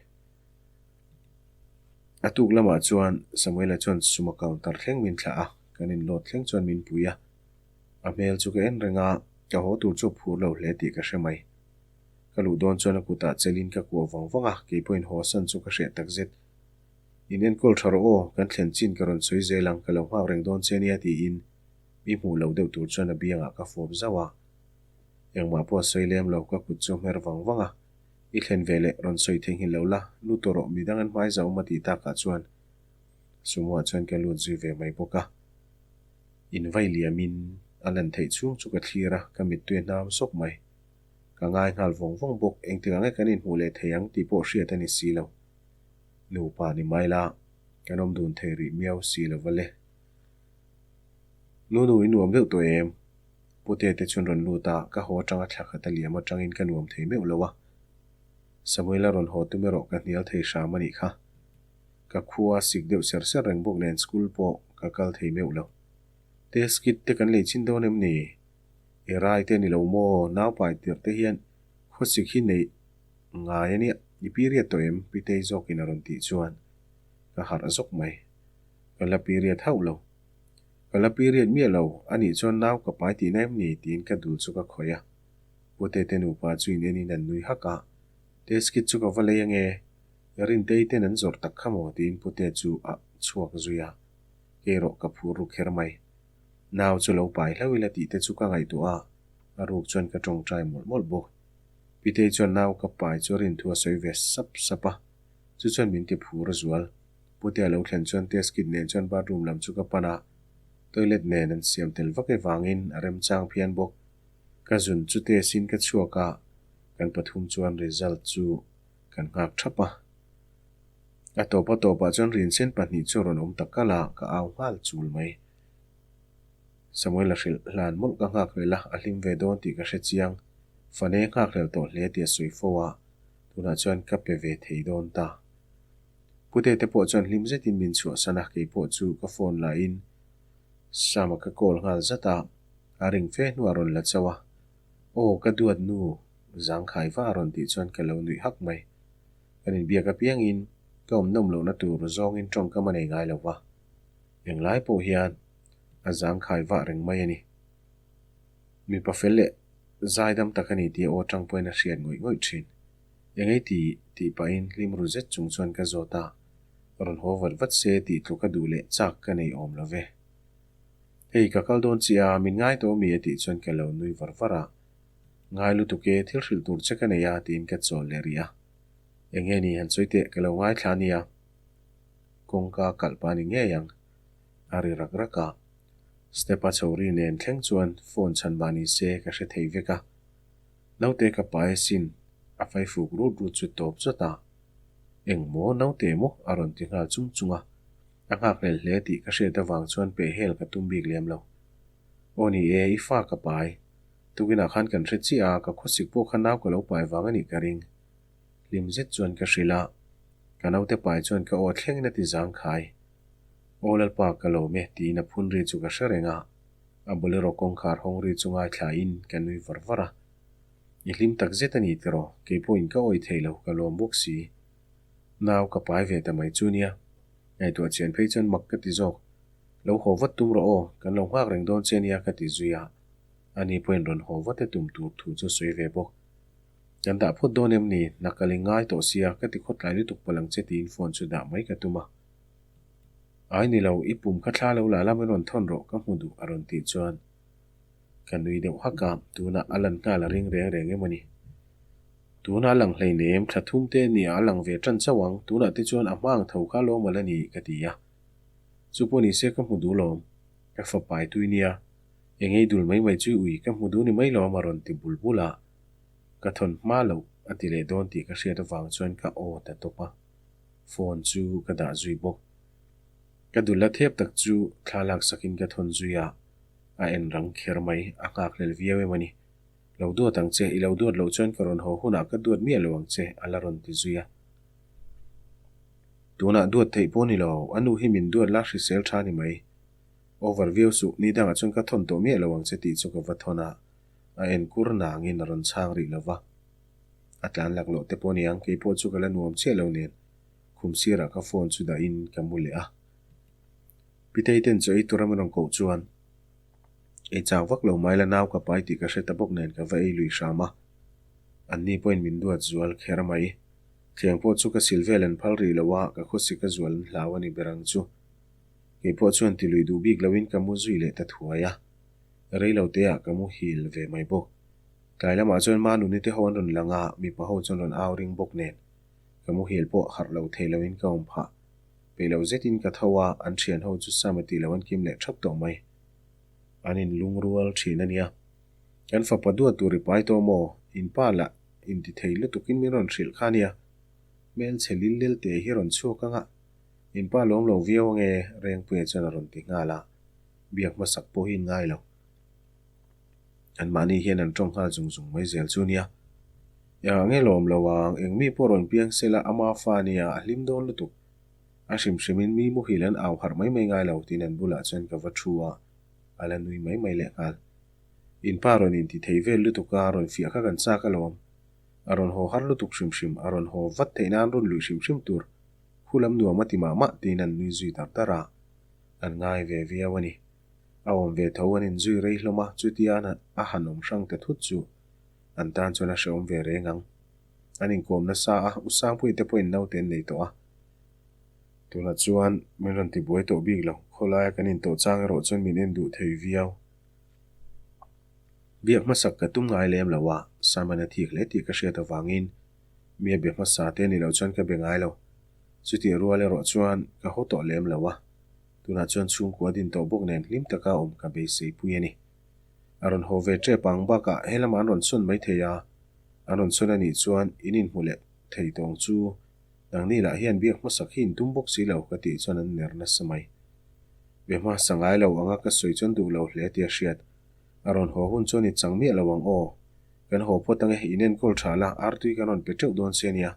A tuk lamah chuan Samuela chuan suma counter thleng min thlah a, kan inlawt thleng chuan min pui a. A hmel chu ka en reng a, ka haw tur chu a phur lo hle tih ka hre mai. Ka luh dawn chuan a kutah chelin ka kuah vang vang a, kei pawhin haw san chu ka hreh takzet. In enkawl tha rawh aw, kan thlen chin ka rawn sawi zel ang, ka lo nghak reng dawn che nia tiin mi hmuh lo deuh tur chuan a biangah ka fawp zauh a. Engmah pawh a sawi lem lo, ka kut chu a hmer vang vang a. I thlen ve leh rawn sawi theihnghilh lo la, lu tawh rawh midang an hmai zau awm a tih takah chuan Sumo-ah chuan ka lut zui ve mai bawk a. In vai liamin a lan theih chhung chu ka thlir a, ka mittui a hnam sawk mai. Ka ngai nghal vawng vawng bawk, engtikah nge kan inhmuh leh thei ang tih pawh hriat a ni si lo. Nupa ni mai la, kan awm dun thei rih miau si lo va le. Nunu i nuam deuh tawh em? Pute te chuan rawn lut a, ka haw atanga thla khat a liam atangin ka nuam thei meuh lo a. Samuel a rawn haw tum erawh ka hnial thei hram a nih kha. Ka khua sik deuh ser ser reng bawk nen school pawh ka kal thei meuh lo. Test kit te kan lei chin dawn em ni? I rai te ni lo maw? Naupai tirh te hian khawsik hi neih ngai a nia, i period tawh em? Pitei zawkin a rawn tih chuan ka harh zawk mai. Ka la period hauh lo. Ka la period miah lo, a nih chuan nau ka pai tihna em ni? tiin ka dul chu ka khawih a. Pute te nupa chu in enin an nui hak a, Test kit chu ka va lei ange, Rintei ten an zawrh tak kha maw? tiin pute chu a chhuak zui a, kei erawh ka phur ru kher mai. Nau chu lo pai hlauh ila tih te chu ka ngaihtuah a, a ruk chuan ka tawngtai mawlh mawlh bawk. Pitei chuan nau ka pai chu a rinthu a sawi ve sap sap a, chu chuan min ti phur a zual. Pute a lo thlen chuan test kit nen chuan bathroom lam chu ka pan a, toilet nen an siam tel vak evangin a remchang phian bawk. Ka zun chu test in ka chhuak a, kan pathum chuan result chu kan nghak thap a. A tawp a tawpah chuan rinsen pahnih chu a rawn awm ta kalh a, ka au nghal chul mai. Samuel a hrilh hlan mawlh ka nghakhlel a, a hlim ve dawn tih ka hre chiang. Fane nghakhlel tawh hle tih a sawi fo a, tunah chuan ka pe ve thei dawn ta. Pute te pawh chuan hlim zetin min chhuahsan a, kei pawh chu ka phone lahin Sama ka call nghal zat a, a ring fe hnuah rawn la chauh a, Aw ka duat nu zangkhai va a rawn tih chuan ka lo nuih hak mai. Kan inbiak apiangin ka awm nawm lohna tur zawngin tawngkam a nei ngai lo va, englai pawh hian a zangkhai vah reng mai a ni. Mipa fel leh zaidam tak a ni tih a aw tang pawhin a hriat ngawih ngawih thin. Engei ti tih pahin hlim ru zet chung chuan ka zawt a, rawn haw vat vat se tih tluk a duh leh chak ka nei awm lo ve. Hei ka kal dawn chiah a, min ngai tawh mi a tih chuan ka lo nui var var a. Ngai lutuk e, thil hrilh tur che ka nei a tiin ka chawl leh rih a. Enge ni han sawi teh ka lo ngaithla nia. Kawngka kalh pa ni ngei ang. A ri rak rak a. Step a chho ri nen thleng chuan phone chhan mah ni se ka hre thei vek a. Naute ka pai asin, a fai fuk rut rut chu tawp chawt a. Eng maw naute maw a rawn ti nghal chung chung a. A nghak hlel hle tih ka hriat avang chuan peh hel ka tum bik lem lo. Aw ni e, i fa ka pai. Tukinah khan kan hre chiah a, ka khawsik pawh kha nau ka lo pai vang a nih ka ring. Hlim zet chuan ka hrilh a, ka naute pai chuan ka aw thlengin a ti zang khai. Aw Lalpa ka lawm e tiin a phun ri chu ka hre reng a, a bolero kawngkhar hawng ri chu ngaithlain ka nui var var a. I hlim tak zet a ni tiraw? Kei pawhin ka awih thei lo, ka lawm bawk si. Nau ka pai ve ta mai chu nia. Ngaihtuah chian phei chuan mak ka ti zawk. Lo haw vat tum rawh aw, kan lo nghak reng dawn che nia ka ti zui a. Ani pawhin rawn haw vat e tum tur thu chu sawi ve bawk. Kan dah phawt dawn em ni? Hna kal i ngai tawh sia, ka ti khawtlai lutuk palh ang che tiin phone chu dah mai ka tum a. Ai ni lo, i pum kha thla lo la la min rawn thawn rawh, ka hmu duh a rawn tih chuan ka nui deuh hak a, tunah a lan nghal a ring reng reng em a ni. Tunah a lang hleinem, thla thum te nia a lang ve tan chauh ang, tunah te chuan a hma ang tho kha lawm a la ni ka ti a. Chu pawh ni se ka hmu duh lawm, ka fapai tui nia, eng ei dul mai mai chu i ui ka hmu duh ni mai lawm a rawn ti bul bul a, ka thawn hma loh a ti leh dawn tih ka hriat avang chuan ka aw ta tawp a. Phone chu ka dah zui bawk. Ka dul la thep tak chu thla lak sakin ka thawn zui a, a en rang kher mai, a nghakhlel viau em a ni. Lo duat ang che, i lo duat loh chuan ka rawn haw hunah ka duat miah lo ang che, a la rawn ti zui a. Tunah duat theih pawh ni lo, a nu hi min duat la hrisel tha ni mai. Over viau suh, ni dangah chuan ka thawn tawh miah lo ang che tih chu ka va thawn a, a en kur nangin a rawn chhang rih lo va. A tlan laklawh te pawh niang, kei pawh chu ka la nuam chiah lo nen, khum sirah ka phone chu dahin ka mu leh a. Pitei ten chaw ei tura min rawn koh chuan ei chak vak lo mai la nau ka pai tih ka hre ta bawk nen ka va ei lui hram a. Anni pawhin min duat zual kher mai. Thleng pawh chu ka sil vel an phal rih lo a, ka khawsik a zual an hlau a ni ber ang chu. Kei pawh chuan ti lui duh bik loin ka mu zui leh ta thuai a. Rei lo teah ka muhil ve mai bawk. Tlai lamah chuan Manuni te ho an rawn lang a, mipa ho chuan rawn au ring bawk nen. Ka muhil pawh harh lo thei loin ka awm phah. Peih lo zetin ka tho a, an thian ho chu Sam a tih loh an kim leh thap tawh mai. An in lungrual thin a nia. Kan fapa duat tur i pai tawh maw? In pa lah inti thei lutukin min rawn hrilh kha nia. Hmelchhe lil lel te hi rawn chhuak ang a. In pa lawm lo viau ange Rengpuia chuan a rawn ti nghal a. Biak hmasak pawh hi in ngai lo. Anmahni hian an tawng nghal zung zung mai zel chu nia. Engah nge lawm lo ang, eng mi pawh rawn piang se la ama fa nia a hlim dawn lutuk. A hrim hrimin mi muhil an au harh mai mai ngai lo tiin an bulah chuan ka va thu a, a la nui mai mai leh nghal. In pa rawn inti thei vel lutuk a, rawn fiah kha kan chak alawm. A rawn haw har lutuk hrim hrim, a rawn haw vat theih nan rawn luih hrim hrim tur. Khu lam nuam a ti mah mah tiin an nui zui dar dar a, an ngai ve viau a ni. A awm ve tho an inzui rei hlawm a, chutia a han awm hrang ta thut chu an tan chuan a hrehawm ve reng ang. An inkawm nasa a, U Sangpuii te pawhin naute an nei tawh a. Tunah chuan min rawn tibuai tawh bik lo, khawlaia kan intawh chang erawh chuan min en duh thei viau. Biak hmasak ka tum ngai lem lo a, Simon a thik hle tih ka hriat avangin mi a be hmasa te ni loh chuan ka be ngai lo. Chutih rual erawh chuan ka haw tawh lem lo a. Tunah chuan chhungkua din tawh bawk nen hlim taka awm ka beisei pui a ni. A rawn haw ve tep ang bakah he lamah an rawn sawn mai thei a, an rawn sawn a nih chuan in inhmu leh thei tawng chu nangni lah hian biak hmasak hi in tum bawk si lo ka tih chuan an ner nasa mai. Be hmasa ngai lo anga ka sawi chuan duh lo hle tia hriat. A rawn haw hun chuan i chang miah lo ang aw. Kan haw phawt ange, in enkawl tha la, artui kan rawn pe teuh dawn che nia.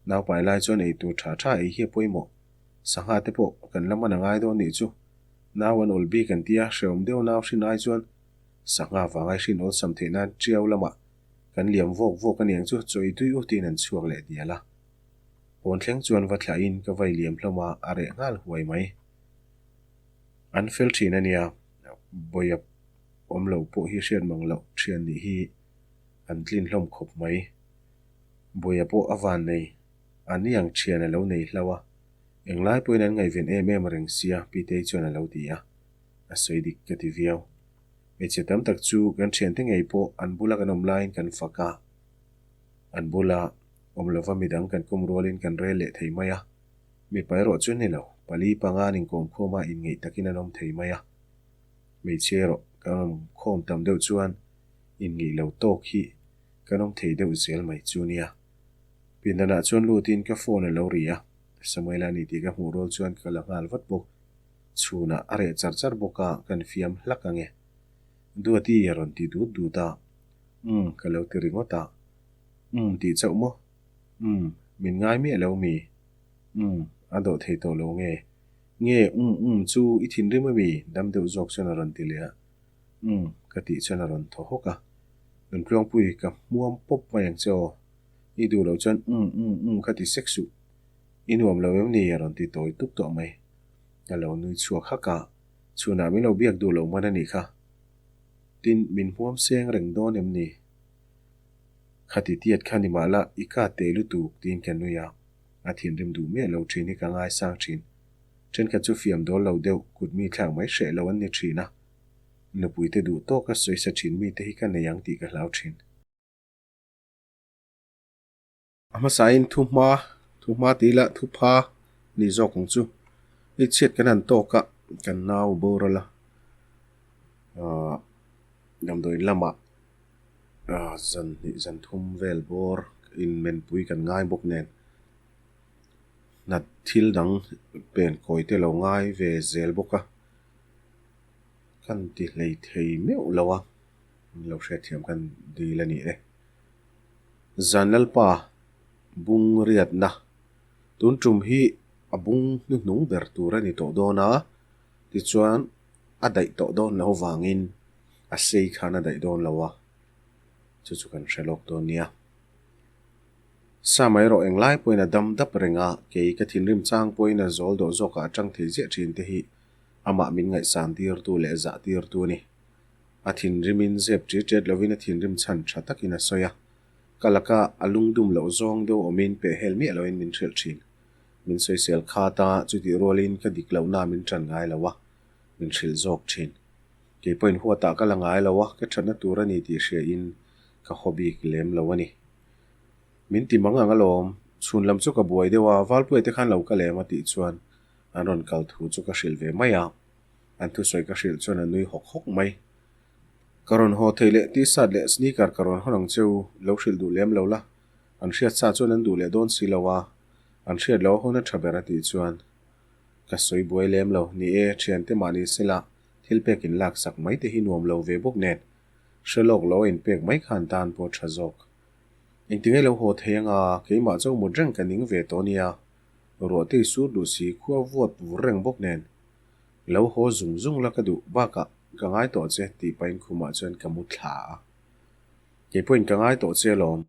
Naupai lai chuan eitur tha tha ei hi a pawimawh. Sangha te pawh kan la hman a ngai dawn nih chu. Nau an awl bik an tia, hrehawm deuh nau hrin ai chuan sangha vang ai hrin awlsam theih nan tiau lamah kan liam vawk vawk aniang chu chaw ei tui ut in an chhuak leh dial a. Pawn thleng chuan va thlah in ka vai liam hlawm a, a reh nghal huai mai. An fel thin ania, bawia awm lo pawh hi hriat mang loh thian nih hi an tlin hlawm khawp mai. Bawia pawh a van nei. A ni ang thian a lo nei hlauh a, englai pawhin an ngaihven em em reng sia Pitei chuan a lo ti a, a sawi dik ka ti viau. Hmeichhe tam tak chu kan thiante ngei pawh an bula kan awm laiin kan fak a, an bula awm lova midang kan kawm rualin kan rel leh thei mai a, mipa erawh chu ni lo, pali panga an inkawm khawm a inngeih takin an awm thei mai a. Hmeichhia erawh kan awm khawm tam deuh chuan inngeih lo tawk hi kan awm thei deuh zel mai chu nia. Pindanah chuan lutin ka phone a lo ri a, Samuela ni tih ka hmuh rual chuan ka la nghal vat bawk. Chhunah a reh char char bawk a, kan fiam hlak ange. Duati a rawn ti dut dut a, Umm ka lo ti ringawt a. Umm tih chauh maw? Umm, min ngai miah lo mi? Umm, a dawh thei tawh lo nge? Nge umm umm chu i thinrim ami? Dam deuh zawk chuan a rawn ti leh a. Umm ka tih chuan a rawn thaw hawk a. Nuntluangpui, ka hmuam pawp mai ang che aw. I duh loh chuan um um um kha ti sek suh. I nuam lo em ni? a rawn ti tawi tuk tawh mai. Ka lo nui chhuak hak a, chhunah min lo biak duh loh man a nih kha. Tin, min hmuam seng reng dawn em ni? Khati tiat kha ni mah la, i ka te lutuk tiin ka nui a. A thinrim duh miah lo thin hi ka ngaisang thin. Thenkhat chu fiam dawl lo deuh, kut mi thlak mai hreh lo an ni thin a. Nupuite duh tawka sawisa thin mite hi ka nei ang tih ka hlau thin. A hmasain thu hma, thu hma tih ila thu pha ni zawk ang chu. I chhiat kan han tawk a, kan nau boral a, aah damdawiin lamah aah zan hnih zan thum vel bawr inmenpui kan ngai bawk nen hnat thil dang pen kawi te lo ngai ve zel bawk a, kan ti hlei thei meuh lo a, min lo hriatthiam kan dil a ni e. Zan Lalpa bung riatna tun tum hi a bung hnuhnung ber tur a ni tawh dawn a, tichuan a daih tawh dawn loh vangin a sei khan a daih dawn lo a, chu chu kan hre lawk dawn nia. Sama erawh englai pawhin a dam dap reng a, kei ka thinrim chang pawhin a zawl dawh zawkah a tang thei ziah thin te hi amah min ngaihsan tirtu leh zah tirtu a ni. A thinrimin zep ṭi ṭet lovin a thinrim chhan ṭha takin a sawi a. Ka laka a lungdum loh zawng deuh awmin pehhel miah loin min hrilh ṭhin. Min sawisel khat a, chutih rualin ka dik lohna min ṭan ngai lo a, min hrilh zawk ṭhin. Kei pawhin huatah ka la ngai lo a, ka ṭhatna tur a ni tih hriain ka haw bik lem lo a ni. Min ti mang ang alawm, chhun lam chu ka buai deuh a, Valpuia te khan lo kal em a tih chuan an rawn kal thu chu ka hrilh ve mai a. An thusawi ka hrilh chuan a nui hawk hawk mai. Ka rawn haw thei leh t-shirt leh sneaker ka rawn hawn ang che u, lo hrilh duh lem lo la. An hriat sa chuan an duh leh dawn si lo a, an hriat loh a hawn a tha ber a tih chuan ka sawi buai lem lo. Ni e, thiante mahni sela thil pek in lak sak mai te hi nuam lo ve bawk nen, hre lawk lo a inpek mai khan tan pawh tha zawk. Engtinge lo haw thei anga keimah chu mut reng ka ning ve tawh nia, ruah te i sur duh si khua vuat vur reng bawk nen. Lo haw zung zung la ka duh bakah ka ngai tawh che tih pahin khumah chuan ka mu thla a. Kei pawhin ka ngai tawh che alawm.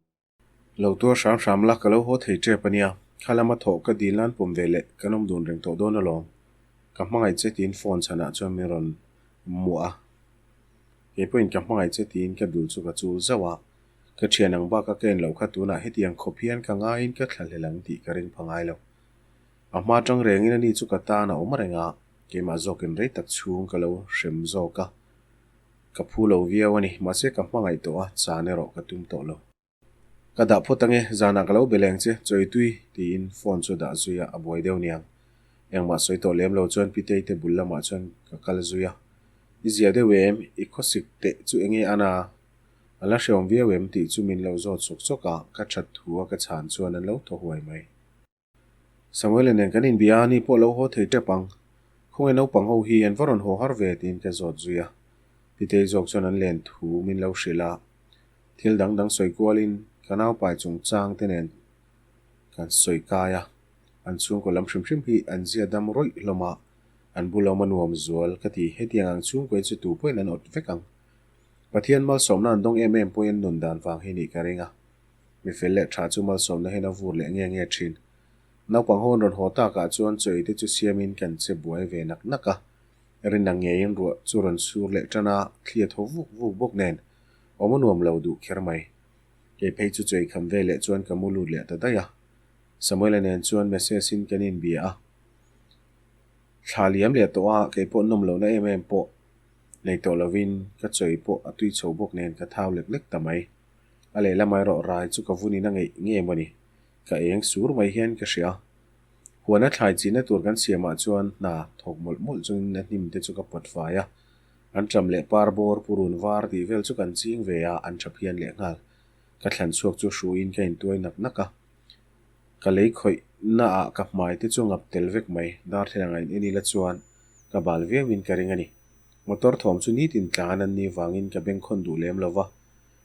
Lo tuar hram hram la ka lo haw thei tep a nia. Kha lama thawh ka dil nan pawm ve leh kan awm dun reng tawh dawn alawm. Ka hmangaih che tiin phone chhanah chuan min rawn muah a. Kei pawhin ka hmangaih che tiin ka dul chu ka chul zauh a. Ka thian ang baka ka en loh kha tunah hetiang khawp hian ka ngaiin ka thlahlel ang tih ka ring pha ngai lo. A hma tang rengin ani chu ka tan a awm reng a, keimah zawkin rei tak chhung ka lo hrem zawk a. Ka phu lo viau a ni, mahse ka hmangaih tawh a, chan erawh ka tum tawh lo. Ka dah phawt ange, zanah ka lo be leng che, chawi tui, tiin phone chu a dah zui a, a buai deuh niang. Engmah sawi tawh lem lo chuan Pitei te bul lamah chuan ka kal zui a. I zia deuh em? I khawsik teh chu enge a na? A la hreawm viau em? tih chu min lo zawt sawk sawk a, ka that thu a ka chhan chuan an lo thaw huai mai. Samuel-a nen kan inbia a, ni pawh lo haw thei tep ang. Khawnge naupang ho hi an va rawn haw har ve tiin ka zawt zui a. Pitei zawk chuan an len thu min lo hrilh a. Thil dang dang sawi kualin ka naupai chungchang te nen kan sawi kai a. An chhungkaw lam hrim hrim hi an zia dam rawih hlawm a, an bul awm a nuam zual ka ti. Hetiang ang chhungkaw hi chu tu pawhin an awt vek ang. Pathian malsawmna an dawng em em pawhin an nun dan vang hi nih ka ring a. Mi fel leh tha chu malsawmna hian a vur leh nge nge thin. Naupang ho an rawn haw takah chuan chaw te chu siamin kan che buai ve nak nak a. Rinna ngeiin ruah chu rawn sur leh tan a, thli a tho vuk vuk bawk nen awm a nuam lo duh kher mai. Kei phei chu chaw kham ve leh chuan ka mu lut leh ta daih a. Samuela nen chuan message in kan inbia a. Thla liam leh tawh a, kei pawh nawm lohna em em pawh nei tawh lovin ka chawi pawh a tui chho bawk nen ka thau lek lek ta mai. A lehlam erawh rai chu ka vunin a ngeih nge maw ni? Ka eng sur mai hian ka hria. Huana thlai chihna tur kan siamah chuan hna thawk mawlh mawlh chungin a hnim te chu ka pawt fai a. An ṭam leh par bawr, purun var tih vel chu kan ching ve a, an ṭha phian leh nghal. Ka thlan chhuak chu hruiin ka intuai nak nak a. Ka lei khawih naah ka hmai te chu ngap tel vek mai. Darthlalang a in en ila chuan ka bal viauin ka ring a ni. Motor thawm chu nitin tlan an nih vangin ka bengkhawn duh lem lo va.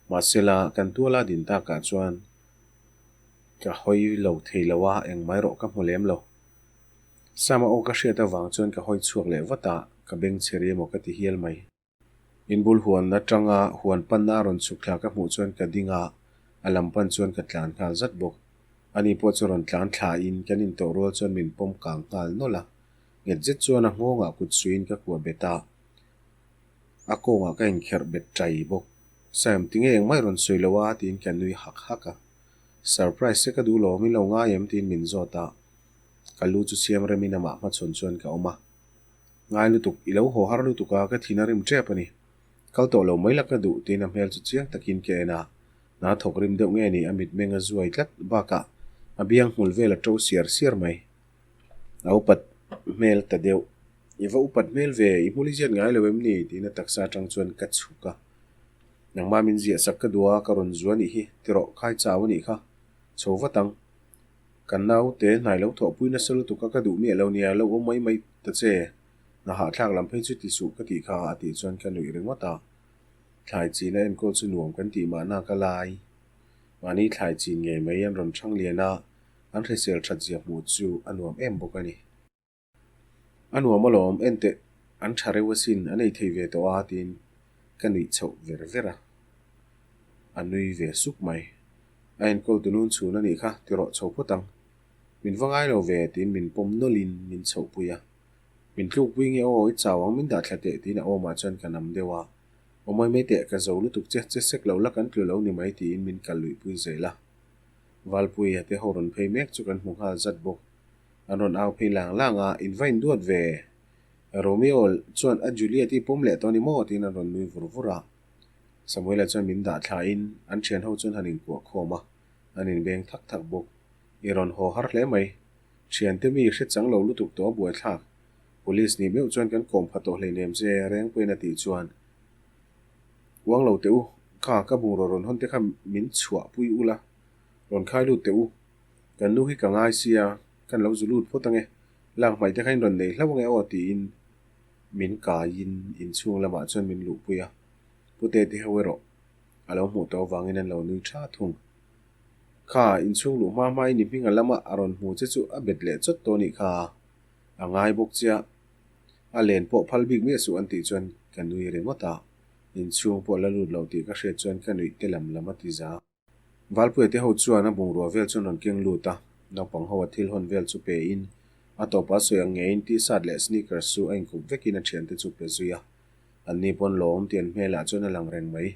Mahsela, kan tuala din takah chuan ka hawi lo thei lo a, engmah erawh ka hmu lem lo. Sama aw ka hriat avang chuan ka hawi chhuak leh vat a, ka beng chhe ri emaw ka ti hial mai. Inbul huan atanga huan panna a rawn chhuk thla ka hmuh chuan ka ding a, a lam pan chuan ka tlan nghal zat bawk. Ani pawh chu rawn tlan thla in kan intawh rual chuan min pawm kang nghal nawlh a. Nghet zet chuan a nghawngah kut suiin ka kuah bet a, a kawngah ka inkherh bet ṭai bawk. Sam, tinge engmah i rawn sawi lo a? tiin ka nui hak hak a. Surprise che ka duh lo, min lo ngai em? tiin min zawt a. Ka lu chu siam remin amah hmachhawn chuan ka awm a. Ngai lutuk, i lo haw har lutuk a, ka thin a rim ṭep a ni. Kal tawh lo mai la ka duh, tiin a hmel chu chiang takin ka en a. Hna thawk rim deuh nge ni, a mitmeng a zuai tlat bakah a biang hmul vel a ṭo siar siar mai. A upat hmel ta deuh. I va upat hmel ve, i hmul i ziat ngai lo em ni? tiin a taksa atang chuan ka chhuk a. Nangmah min ziah sak ka duh a, ka rawn zu a nih hi, ti rawh, khai chau a nih kha. Chho vat ang. Kan naute hnai lo thawhpui nasa lutuk a ka duh miah lo nia, lo awm mai mai ta che. Hna hahthlak lam phei chu ti suh ka tih kha a tih chuan ka nuih ringawt a. Thlai chin a enkawl chu nuam kan tih mahna ka lai. Mahni thlai chin ngei mai an rawn thang lian a, an hrisel that zia hmuh chu a nuam em bawk a ni. A nuam alawm, enteh an tha reuh asin, an ei thei ve tawh a tiin ka nuih chhoh ver ver a. A nui ve sup mai. A enkawl tu nun chhun a nih kha, ti rawh chho phawt ang. Min va ngai lo ve tiin min pawm nawlhin min chhohpui a. Min tlukpui nge aw, i chau ang min dah thla teh tiin a awmah chuan ka nam deuh a. Aw mai mai teh, ka zo lutuk che, che sek lo la kan tlu lo ni mai tiin min kal luihpui zel a. Valpuia te ho rawn phei mek chu kan hmu nghal zat bawk. An rawn au phei lang lang a, in va induat ve. Romeo chuan a Juliet i pawm leh tawh a ni maw? tiin an rawn nui vur vur a. Samuela chuan min dah thlain an thian ho chuan han inkuah khawm a, an inbeng thak thak bawk. I rawn haw har hle mai. Thiante mi hre chang lo lutuk tawh a buaithlak. Police nih meuh chuan kan kawm pha tawh hleinem che, Rengpuiin a tih chuan. Uang lo teh u, kha ka bungraw rawn hawn te kha min chhuah pui ula, rawn khai lut teh u. Kan nu hi ka ngai sia, kan lo zu lut phawt ange, lak hmaih te kha in rawn nei hlauh ange aw tiin min kaiin inchhung lamah chuan min luhpui a. Pute te ho erawh a lo hmuh tawh avangin an lo nui tha thung. Kha inchhung luh hma hmain i hming a lama a rawn hmu che chu a bet leh chawt tawh anih kha, a ngai bawk chiah. A len pawh phal bik miah suh an tih chuan ka nui ringawt a, inchhung pawh la lut lo tih ka hriat chuan ka nuih te lam lam a ti za. Valpuia te ho chuan a bungrua vel chuan rawn keng lut a, naupang ho a thil hawn vel chu pe in a tawpah sawi ang ngeiin t-shirt leh sneakers chu a inkhup vekin a thiante chu pe zui a. Anni pawn lawm tih an hmelah chuan a lang reng mai.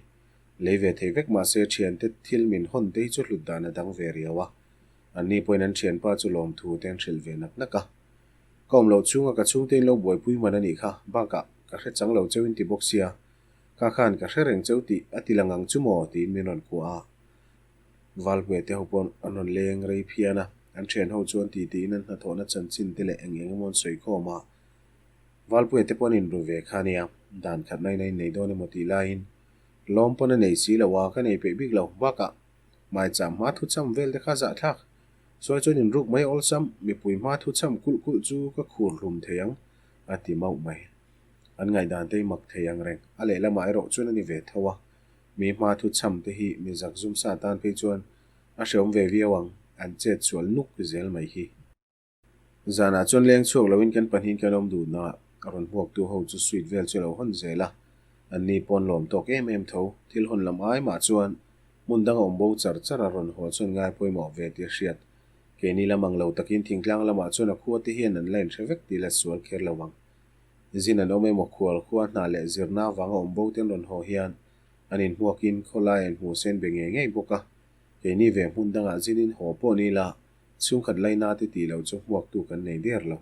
Lei ve thei vek mahse thiante thil min hawn te hi chu hlut dan a dang ve riau a. Anni pawhin an thianpa chu lawmthu te an hrilh ve nak nak a. Ka awm loh chhunga ka chhungte in lo buaipui man a nih kha, bakah ka hre chang lo cheu in ti bawk sia, ka khan ka hre reng cheu tih a ti lang ang chu maw tiin min rawn kuah a. Valpuia te ho pawh an rawn leng rei phian a, an thian ho chuan ti tiin an hnathawhna chanchin te leh eng eng emaw an sawi khawm a. Valpuia te pawh an inru ve kha nia, dan khat nain a innei dawn emaw tih laiin lawm pawn a nei si lo a, ka nei peih bik lo, bakah maicham hma thu cham vel te kha zahthlak. Sawi chuan inruk mai awlsam, mipui hma thu cham kulh kulh chu ka khur hlum thei ang, a ti mauh mai. An ngaihdan te hi mak thei ang reng. A lehlamah erawh chuan a ni ve tho a, mi hma thu cham te hi mi zak zum sa tan phei chuan a hreawm ve viau ang, an chet sual nuk zel mai hi. Zanah chuan leng chhuak loin kan pahnihin kan awm dun a, a rawn hmuaktu ho chu suite vel chu a lo hawn zel a, anni pawn lawm tawk em em tho. Thil hawn lam ai mah chuan hmun danga awm bo char char a rawn haw chuan ngai pawimawh ve tih a hriat. Keini lam ang lo takin thingtlang lamah chuan a khua te hian an la inhre vek tih la sual kher lo ang. Zin an awm emaw khual khua hna leh zirna avanga awm bo te an rawn haw hian an inhmuakin khawlai an hmuh sen be ngei ngei bawk a, keini ve hmun dangah zinin haw pawh ni la Chhungkhat laina te tih loh chu hmuaktu kan nei der lo.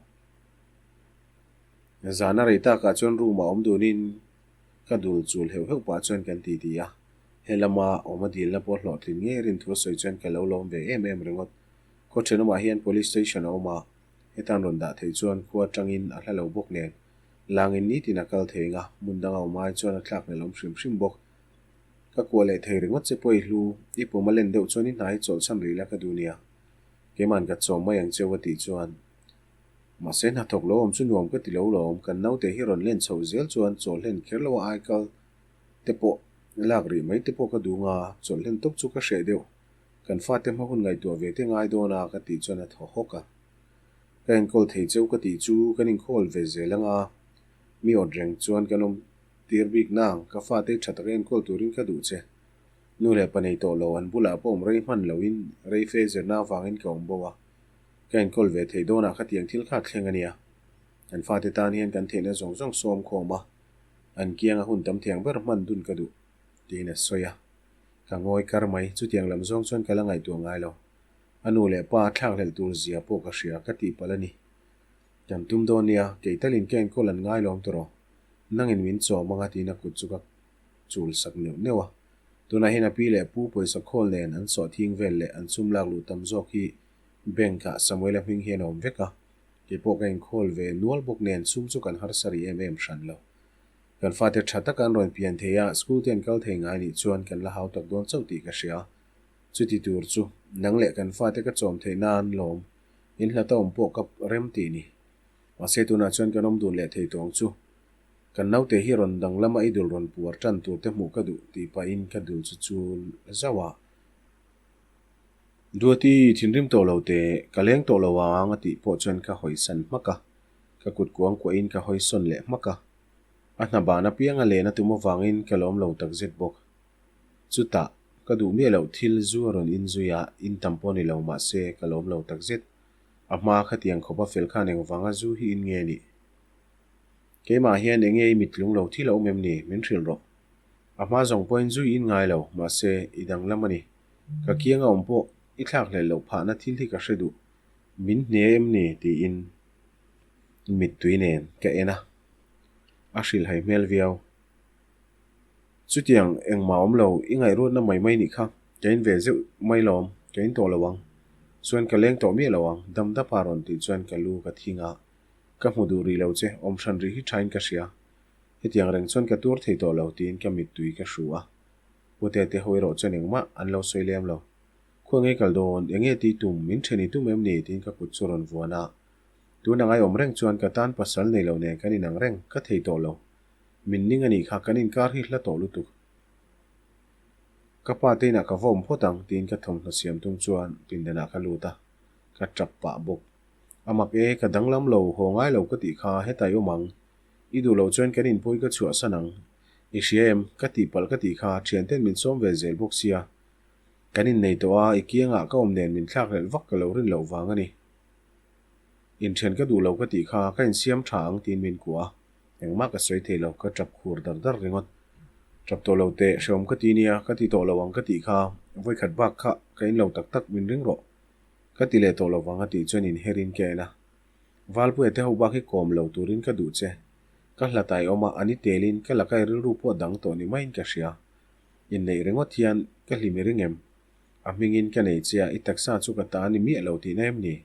Zana rei takah chuan room ah awm dunin ka dul chul heuh heuh pah chuan kan ti ti a. He lama awm a dilna pawh hlawhtlin ngei rin thu a sawi chuan ka lo lawm ve em em ringawt. Khaw thenawmah hian Police Station a awm a, hetan rawn dah theih chuan khua atangin a hla lo bawk nen langin nitin a kal thei anga hmun danga awm ai chuan a thlak hnelh awm hrim hrim bawk. Ka kuah leh thei ringawt che pawh i hlu, i pum a len deuh chuan i hna hi chawlhchhan rih la ka duh nia. Keima'n ka chawm mai ang cheu a tih chuan, Mahse hnathawk lo awm chu nuam ka ti lo lawm, kan naute hi rawn len chhoh zel chuan chawlhlen kher lo a aikal te pawh lak rih mai te pawh ka duh nga, chawlhlen tawp chu ka hreh deuh, kan fate hma hun ngaihtuah ve te ngai dawn a ka tih chuan a thaw hawk a. Ka enkawl thei cheu ka tih chu kan inkhawl ve zel anga mi awt reng chuan kan awm. tir bik nang, ka fate tha taka enkawl turin ka duh che. Nu leh pa nei tawh lo, an bulah pawh awm rei hman loin rei fe zirna avangin ka awm bo a. Ka enkawl ve thei dawnah khatiang thil kha thleng a nia. Kan fate tan hian kan theihna zawng zawng sawm khawm a, an kianga hun tam thiang ber hman dun ka duh, tiin a sawi a. Ka ngawi kar mai, chutiang lam zawng chuan ka la ngaihtuah ngai lo. A nu leh pa thlakhlelh tur zia pawh ka hria ka tih palh a ni. Kan tum dawn nia, kei talin ka enkawl an ngai lawm tawh rawh. Nangin min chawm anga tiin a kut chu ka chul sak neuh neuh a. Tunah hian a pi leh pu pawisa khawl nen an sawhthing vel leh an sum lak luh tam zawk hi bank ah Samuela hming hian a awm vek a. Kei pawh ka inkhawl ve nual bawk nen sum chu kan harsa rih em em hran lo. Kan fate tha taka an rawn pian thei a, school te an kal thei ngai nih chuan kan la hau tak dawn chauh tih ka hria. Chuti tur chu nang leh kan fate ka chawm theih nan lawm in hlata awm pawh ka rem tih ni. Mahse tunah chuan kan awm dun leh thei tawng chu. Kan naute hi rawn danglam a i dul rawn puar tan tur te hmuh ka duh tih pahin ka dul chu chul zauh a. Duati thinrim tawh lo teh, ka leng tawh lo ang a tih pawh chuan ka hawisan hmak a, ka kut kuang kuahin ka hawisawn leh hmak a. A hna ban apiang a len a tum avangin ka lawm lo takzet bawk. Chutah, ka duh miah loh thil zu a rawn inzui a, in tam pawh ni lo mahse ka lawm lo takzet. A hma khatiang khawpa fel khan engvanga zu hi in nge nih? Keimah hian enge i mittlung lo thil a awm em ni? Min hrilh rawh. A hma zawng pawhin zu i in ngai lo, mahse i danglam a ni. Ka kiang a awm pawh i thlakhlelh loh phahna thil hi ka hre duh. Min hne em ni? tiin mittui nen ka en a. A hrilhhai hmel viau. Chutiang engmah awm lo, i ngaihruatna mai mai nih kha. Ka in ve zeuh mai lawm, ka in tawh lo ang. Chuan ka leng tawh miah lo ang, dam dapa rawn tih chuan ka lu ka thing a. Ka hmu duh rih lo che, awm hran rih hi thain ka hria. Hetiang reng chuan ka tuar thei tawh lo tiin ka mittui ka hru a. Pute te ho erawh chuan engmah an lo sawi lem lo. Khuai ngei kal dawn, enge tih tum, min then i tum em ni tiin ka kut chu rawn vuan a. Tun angai awm reng chuan ka tan pasal nei lo nen kan inang reng, ka thei tawh lo. Min ning a nih kha, kan inkar hi hla tawh lutuk. Ka pa te inah ka va awm phawt ang tiin ka thawmhnaw siam tum chuan pindanah ka lut a, ka tap pah bawk. A mak e, ka danglam lo, haw ngai lo ka tih kha hetai awm ang. I duh loh chuan kan inpui ka chhuahsan ang. I hria em? Ka tihpalh ka tih kha thianten min sawm ve zel bawk sia. Kan innei tawh a, i kiangah ka awm nen min thlakhlelh vak ka lo rin loh vang a ni. Inthian ka duh lo ka tih kha ka insiam tha ang tiin min kuah a. Engmah ka sawi thei lo, ka tap khur dar dar ringawt. Tap tawh lo teh, hrehawm ka ti nia, ka ti tawh lo ang ka tih kha, vawikhat bak kha ka in lo tak tak min ring rawh. Ka ti leh tawh lo vang a tih chuan inherin ka en a. Valpuia te ho bak hi kawm lo turin ka duh che. Ka hlat ai awm a, ani telin ka laka i rilru pawh dang tawh ni maiin ka hria. Inneih ringawt hian ka hlim i ring em? A hmingin ka nei che a, i taksa chu ka ta ni miah lo tihna em ni?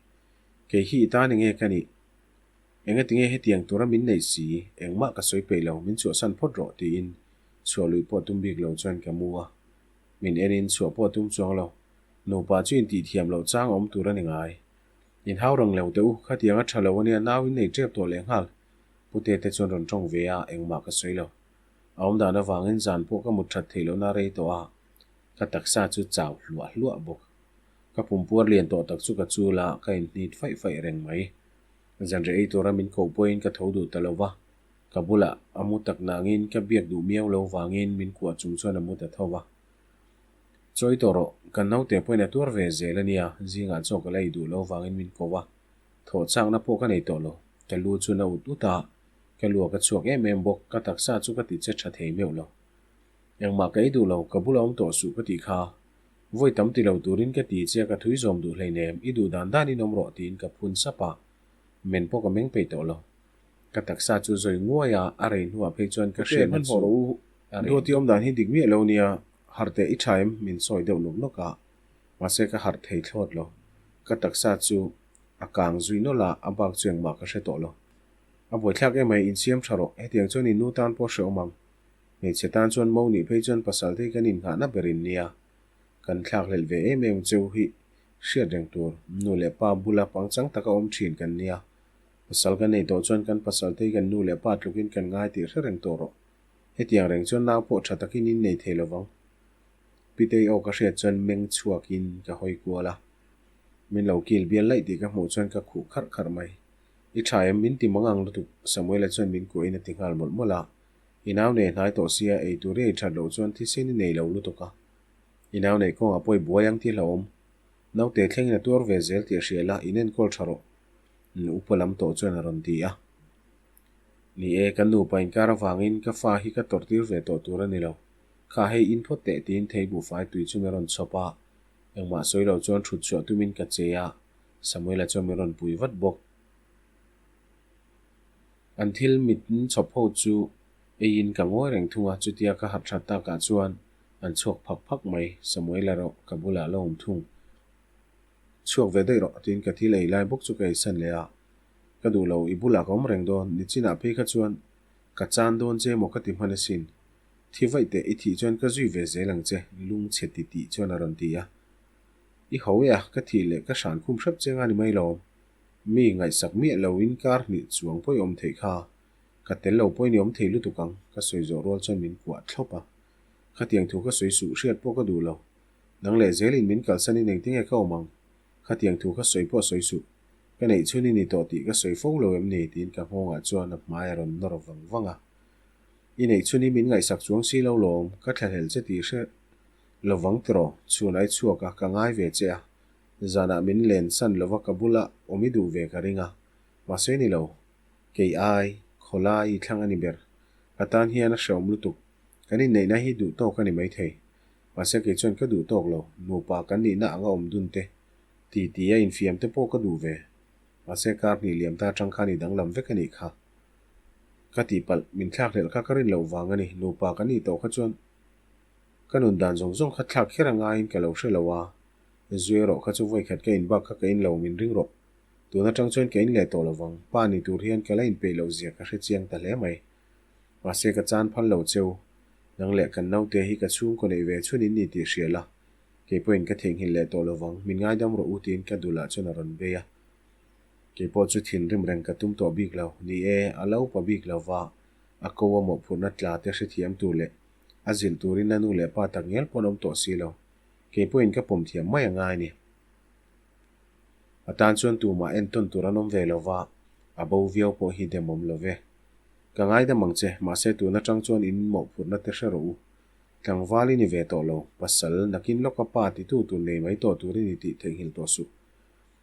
Kei hi i ta ni nge ka nih? Engatinge hetiang tura min neih si? Engmah ka sawi peih lo, min chhuahsan phawt rawh tiin chhuah luih pawh tum bik lo chuan ka mu a. Min enin chhuah pawh tum chuang lo. Nupa chu intihthiam loh chang awm tur a ni ngai. In hau rang lo teh u, khatiang a tha lo ania nau in nei tep tawh leh nghal. Pute te chuan rawn tawng ve a, engmah ka sawi lo. A awm dan avangin zan pawh ka mut that theih lohna rei tawh a, ka taksa chu chau hluah hluah bawk. Ka pumpuar lian tawh tak chu ka chul a, ka inhnit faih faih reng mai. Zanriah ei tura min koh pawhin ka tho duh ta lo va, ka bulah a mu tak nangin ka biak duh miau lo vangin min kuah chung chuan a mu ta tho va. Chawi tawh rawh, kan naute pawhin a tuar ve zel a nia, zingah chaw ka la ei duh lo vangin min ko a, thawh chakna pawh ka nei tawh lo, ka lu chu na ut ut a, ka lua ka chhuak em em bawk, ka taksa chu ka ti che tha thei meuh lo. Engmah ka ei duh lo, ka bula awm tawh suh ka tih kha, vawi tam ti lo turin ka ti che a ka thui zawm duh hleinem, i duh dan danin awm rawh tiin ka phun sap a, men pawh ka meng peih tawh lo. Ka taksa chu zawi nguai a, a rei hnuah phei chuan ka hriatna chu a reh. Duati awm dan hi dik miah lo nia, harh teh i tha em? Min sawi deuh nawk nawk a, mahse ka harh thei thlawt lo. Ka taksa chu a kang zui nawlh a, a bak chu engmah ka hre tawh lo. A buaithlak em mai, insiam tha rawh, hetiang chuan in nu tan pawh hrehawm ang. Hmeichhe tan chuan mo nih phei chuan pasal te hi kan innghahna ber in nia. Kan thlakhlelh ve em em cheu hi hriat reng tur, nu leh pa bula pangchang taka awm thin kan nia. Pasal kan nei tawh chuan kan pasal te hi kan nu leh pa tlukin kan ngai tih hre reng tawh rawh. Hetiang reng chuan nau pawh tha takin in nei thei lovang. Pitei aw ka hriat chuan meng chhuakin ka hawi kual a. Min lo kil bial laih tih ka hmuh chuan ka khuh kharh kharh mai. I tha em? Min ti mang ang lutuk, Samuela chuan min kuahin a ti nghal mawlh mawlh a. I nau nei hnai tawh sia, ei tur i ei that loh chuan thisen i nei lo lutuk a. I nau neih kawngah pawh i buai ang tih hlauhawm. Naute thlengin a tuar ve zel tih a hria la, in enkawl tha rawh. Upa lam tawh chuan a rawn ti a. Ni e, kan nupa inkar avangin ka fa hi ka tawrh tir ve tawh tur a ni lo. Kha hei in phawt teh tiin thei buhfai tui chu min rawn chhawp a. Engmah sawi lo chuan thut chhuah tumin ka che a, Samuela chuan min rawn pui vat bawk. An thil mit chhawp ho chu eiin ka ngawi reng thung a, chutia ka harh that takah chuan an chhuak phak phak mai. Samuela erawh ka bulah la awm thung. Chhuak ve daih rawh tiin ka thil ei lai bawk chu ka eisan leh a, Ka duh lo, i bulah ka awm reng dawn, nichinah phei kha chuan ka chan dawn che emaw ka ti hman asin. Thi vaih teh, i thih chuan ka zui ve zel ang che, lungchhe ti tih chuan a rawn ti a. I ho e a, ka thih leh ka hran khum hrep che nga ni mai lawm. Mi ngaihsak miah lo in kar hnih chuang pawh i awm theih kha. Ka tel lo pawhin i awm thei lutuk ang, ka sawi zawh rual chuan min kuah thlawp a. Khatiang thu ka sawi suh hriat pawh ka duh lo. Nang leh zelin min kalsanin engtinge ka awm ang? Khatiang thu ka sawi pawh sawi suh. Ka neih chhun i ni tawh tih ka sawi fo lo em ni? tiin ka nghawngah chuan a hmai a rawn nawr vang vang a. I neih chhun hi min ngaihsak chuang si lo lawm, ka thlahlel che tih hre lovang tiraw? Chhun ai chhuak a, ka ngai ve che a. Zanah min len san lova ka bula awm i duh ve ka ring a. Mahse ni lo, kei ai, khawlai i thlang a ni ber. Ka tan hian a hrehawm lutuk. Kan inneihna hi duh tawk a ni maithei. Mahse kei chuan ka duh tawk lo, nupa kan nihna anga awm dun te, ti ti a infiam te pawh ka duh ve. Mahse kar hnih liam ta atang khan i danglam vek a nih kha. Ka tihpalh, min thlakhlelh kha ka rin loh vang a ni, nupa kan nih tawh kha chuan ka nun dan zawng zawng kha thlak kher a ngaiin ka lo hre lo a, zui erawh kha chu vawikhat ka inbak kha ka in lo min ring rawh. Tun atang chuan ka in leh tawh lovang, pa ni tur hian ka la inpeih loh zia ka hre chiang ta hle mai. Mahse ka chan phal lo cheu. Nang leh kan naute hi ka chhungkaw neih ve chhun in ni tih hria la, kei pawhin ka theihnghilh leh tawh lovang, min ngaidam rawh u tiin ka dulah chuan a rawn bei a. Kei pawh chu thinrim reng ka tum tawh bik lo, ni e, a lo pa bik lo va, a ko a mawhphurhna tla te hrethiam tur leh a zilh turin a nu leh pa tak ngial pawn awm tawh si lo, kei pawhin ka pawm thiam mai a ngai ni. A tan chuan tumah entawn tur an awm ve lo va, a bo viau pawh hi demawm lo ve. Ka ngaidam ang che, mahse tun atang chuan in mawhphurhna te hre rawh u. Tlangval i ni ve tawh lo, pasal, nakin lawka pa titu tur nei mai tawh tur i ni tih theihnghilh tawh suh.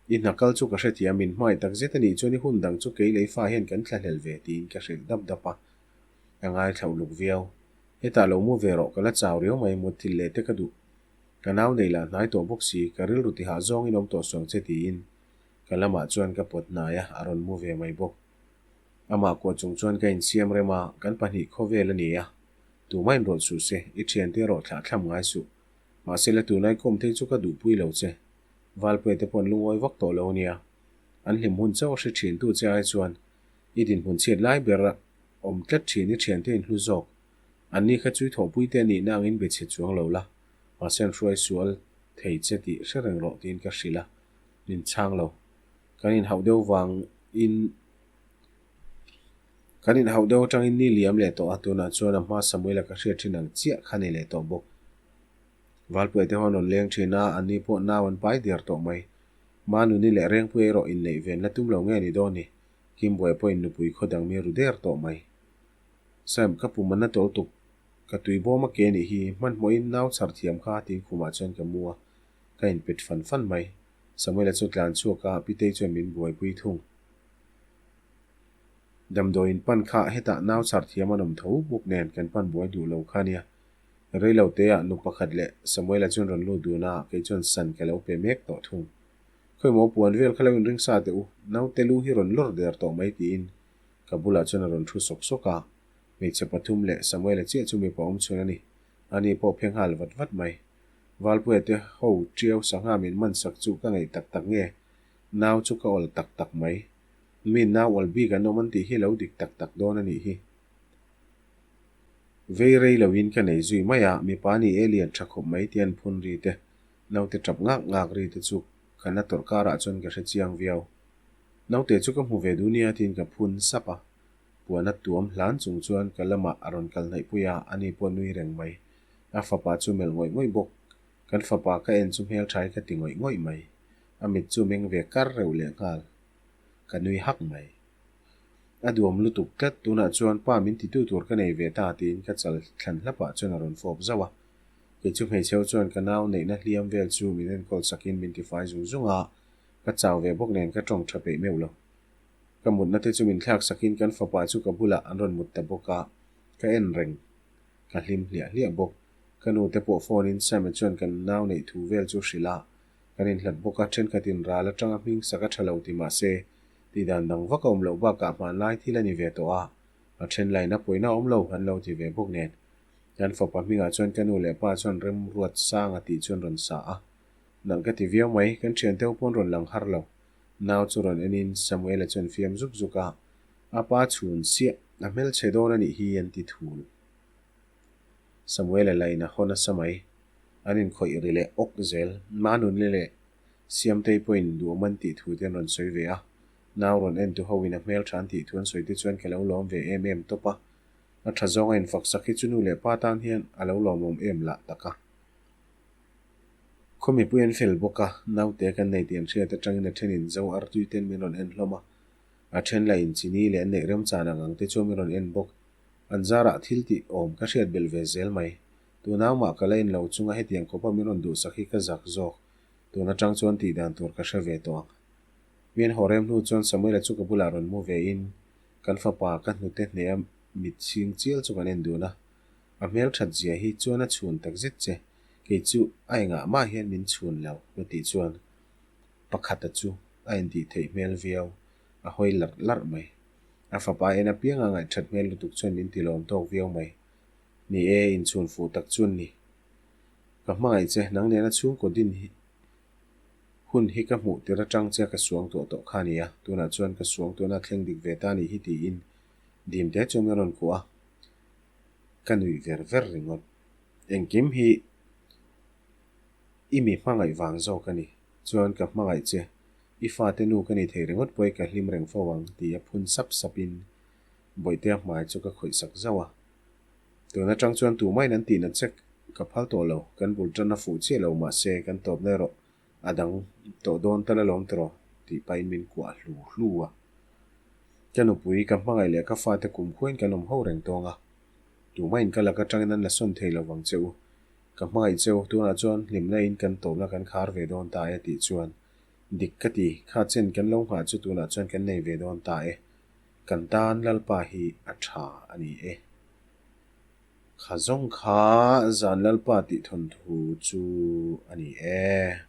I hna kal chu ka hrethiam, min hmai tak zet a nih chuan i hun dang chu kei lei fa hian kan thlahlel ve tiin ka hrilh dap dap a. Ka ngaithla uluk viau. Hetah lo mu ve rawh, ka la chau riau mai, mutthilh leh te ka duh. Ka nau nei lah hnai tawh bawk si, ka rilru tihah zawngin awm tawh suang che tiin ka lamah chuan ka pawt hnai a, a rawn mu ve mai bawk. Amah kuah chung chuan ka insiam rem a, kan pahnih khawvel a ni a, tumah inrawlh suh se, i thiante erawh thlah thlam ngai suh. Mahse la tunai kawm thei chu ka duhpui lo che. Valpuia te pawh an lungawi vak tawh lo a nia. An hlim hun chauh a hre thin tu che ai chuan i dinhmun chhiat lai ber a awm tlat thin i thiante inhlu zawk. Anni kha chu i thawhpui te a nihna angin be chhe chuang lo la, mahse an hruai sual thei che tih hre reng rawh tiin ka hrilh a, min chhang lo. Kan inhauh deuh vangin Kan inhauh deuh atangin ni liam leh tawh a, tunah chuan a hma Samuela ka hriat thin ang chiah kha ni leh tawh bawk. Valpuia te ho an rawn leng thin a, anni pawh nau an pai der tawh mai. Manuni leh Rengpuia erawh inneih ven la tum lo nge ni dawn ni, Kimbuaia pawhin nupui khaw dang mi ru der tawh mai. Sam, ka pum an na tawlh tuk. Ka tui bawm a ke nih hi, hmanhmawhin nau chhar thiam kha tiin khumah chuan ka mu a, ka inpet fan fan mai. Samuela chu tlan chhuak a, Pitei chuan min buaipui thung. Damdawiin pan kha hetah nau chhar thiam an awm tho bawk nen kan pan buai duh lo kha nia. Rei lo teah nu pakhat leh Samuela chuan rawn lut dun a, kei chuan san ka lo pe mek tawh thung. Khawimaw puan vel kha lo inring sa teh u, naute lu hi rawn lawr der tawh mai tiin ka bulah chuan a rawn thu sawk sawk a. Hmeichhe pathum leh Samuela chiah chu mipa awm chhun a ni. Ani pawh phe nghal vat vat mai. Valpuia te ho tiau sangha min man sak chu ka ngaih tak tak nge? Nau chu ka awl tak tak mai. Mi nau awl bik an awm an tih hi lo dik tak tak dawn a nih hi. Vei rei loin ka nei zui mai a, mipa ni e lian tha khawp mai tih an phun ri te, naute tap ngak ngak ri te chu ka na tawrh karah chuan ka hre chiang viau. Naute chu ka hmu ve duh nia tiin ka phun sap a, puan a tuam hlan chung chuan ka lamah a rawn kal hnaih pui a, ani pawh nui reng mai. A fapa chu melh ngawih ngawih bawk. Kan fapa ka en chu hmeltha hi ka ti ngawih ngawih mai. A mit chu meng ve kar reuh leh nghal. Ka nui hak mai. A duam lutuk tlat, tunah chuan pa min titu tur ka nei ve ta tiin ka chal thlan hlapah chuan a rawn fawp zauh a. Kei chu hmeichhe ho chuan ka nau neihna hliam vel chu min enkawl sakin min tifai zung zung a, ka chau ve bawk nen ka tawng tha peih meuh lo. Ka mutna te chu min thlak sakin kan fapa chu ka bulah an rawn mut ta bawk a, ka en reng. Ka hlim hliah hliah bawk. Ka nu te pawh phone in Sam-a chuan kan nau neih thu vel chu hrilh a, kan inhlat bawk a, thenkhatin ral atanga hming sak a tha lo ti mah se, tih dan dang vak a awm loh bakah hmanlai thil a ni ve tawh a, a then lain a pawina awm lo an lo ti ve bawk nen. Kan fapa hmingah chuan ka nu leh pa chuan remruat sang a tih chuan rawn sa a, nalh ka ti viau mai, kan thiante ho pawn rawn lang har lo. Nau chu rawn enin Samuela chuan fiam zuk zuk a, a pa chhun siah, a hmelchhe dawn a nih hi an ti thul. Samuela lain a haw nasa mai. An inkhawih ri leh awk zel. Manunli leh Siamtei pawhin duhawm an tih thu te an rawn sawi ve a. Nau rawn en tu hoin a hmeltha an tih thu an sawi te chuan ka lo lawm ve em em tawp a. A tha zawnga infak sak hi chu nu leh pa tan hian a lo lawmawm em lah tak a. Khaw mipui an fel bawk a, naute kan nei tih an hriat atangin a thenin zo artui ten min rawn en hlawm a. A then lah in chini leh an neih remchan ang ang te chuan min rawn en bawk. An zarah thil tih awm ka hriat belh ve zel mai. Tunau mah ka la en lo chunga hetiang khawpa min rawn duhsak hi ka zak zawk. Tun atang chuan tih dan tur ka hre ve tawh ang. Mi an haw rem hnu chuan Samuela chu ka bulah rawn mu ve in kan fapa ka hnute hneh a mit chhing chial chu kan en dun a. A hmel that zia hi chuan a chhun tak zet che, kei chu a engah mah hian min chhun lo ka tih chuan pakhata chu a intih theih hmel viau, a hawi larh larh mai. A fapa en apianga ngaihthat hmel lutuk chuan min ti lawm tawk viau mai. Ni e, inchhun fuh tak chuan ni. Ka hmangaih che, nang nena chhungkaw din hi hun hi ka hmuh tir atang che ka suang tuah tawh kha a ni a, tunah chuan ka suang tuahna thleng dik ve ta a nih hi tiin dim te chuan min rawn kuah a, ka nuih ver ver ringawt. Engkim hi i mi hmangaih vang zawk a ni, chuan ka hmangaih che, i fate nu ka ni thei ringawt pawh i ka hlim reng fo ang ti a phun sap sap in Bawihtea hmai chu ka khawih sak zauh a. Tun atang chuan tumahin an tihna che ka phal tawh lo, kan bul tan a fuh chiah lo mahse kan tawpna erawh a dang tawh dawn tal alawm tiraw tih pahin min kuah hlu hlu a. Ka nupui, ka hmangaih leh ka fate kumkhuain kan awm ho reng tawng a. Tumahin ka lak atangin an la sawn thei lo vang che u. Ka hmangaih che u, tunah chuan hlimna in kan tawpna kan khar ve dawn ta e tih chuan dik ka ti, kha chen kan lo nghah chu tunah chuan kan nei ve dawn ta e. Kan tan Lalpa hi a tha a ni e. Kha zawng kha zan Lalpa tih thawnthu chu a ni e.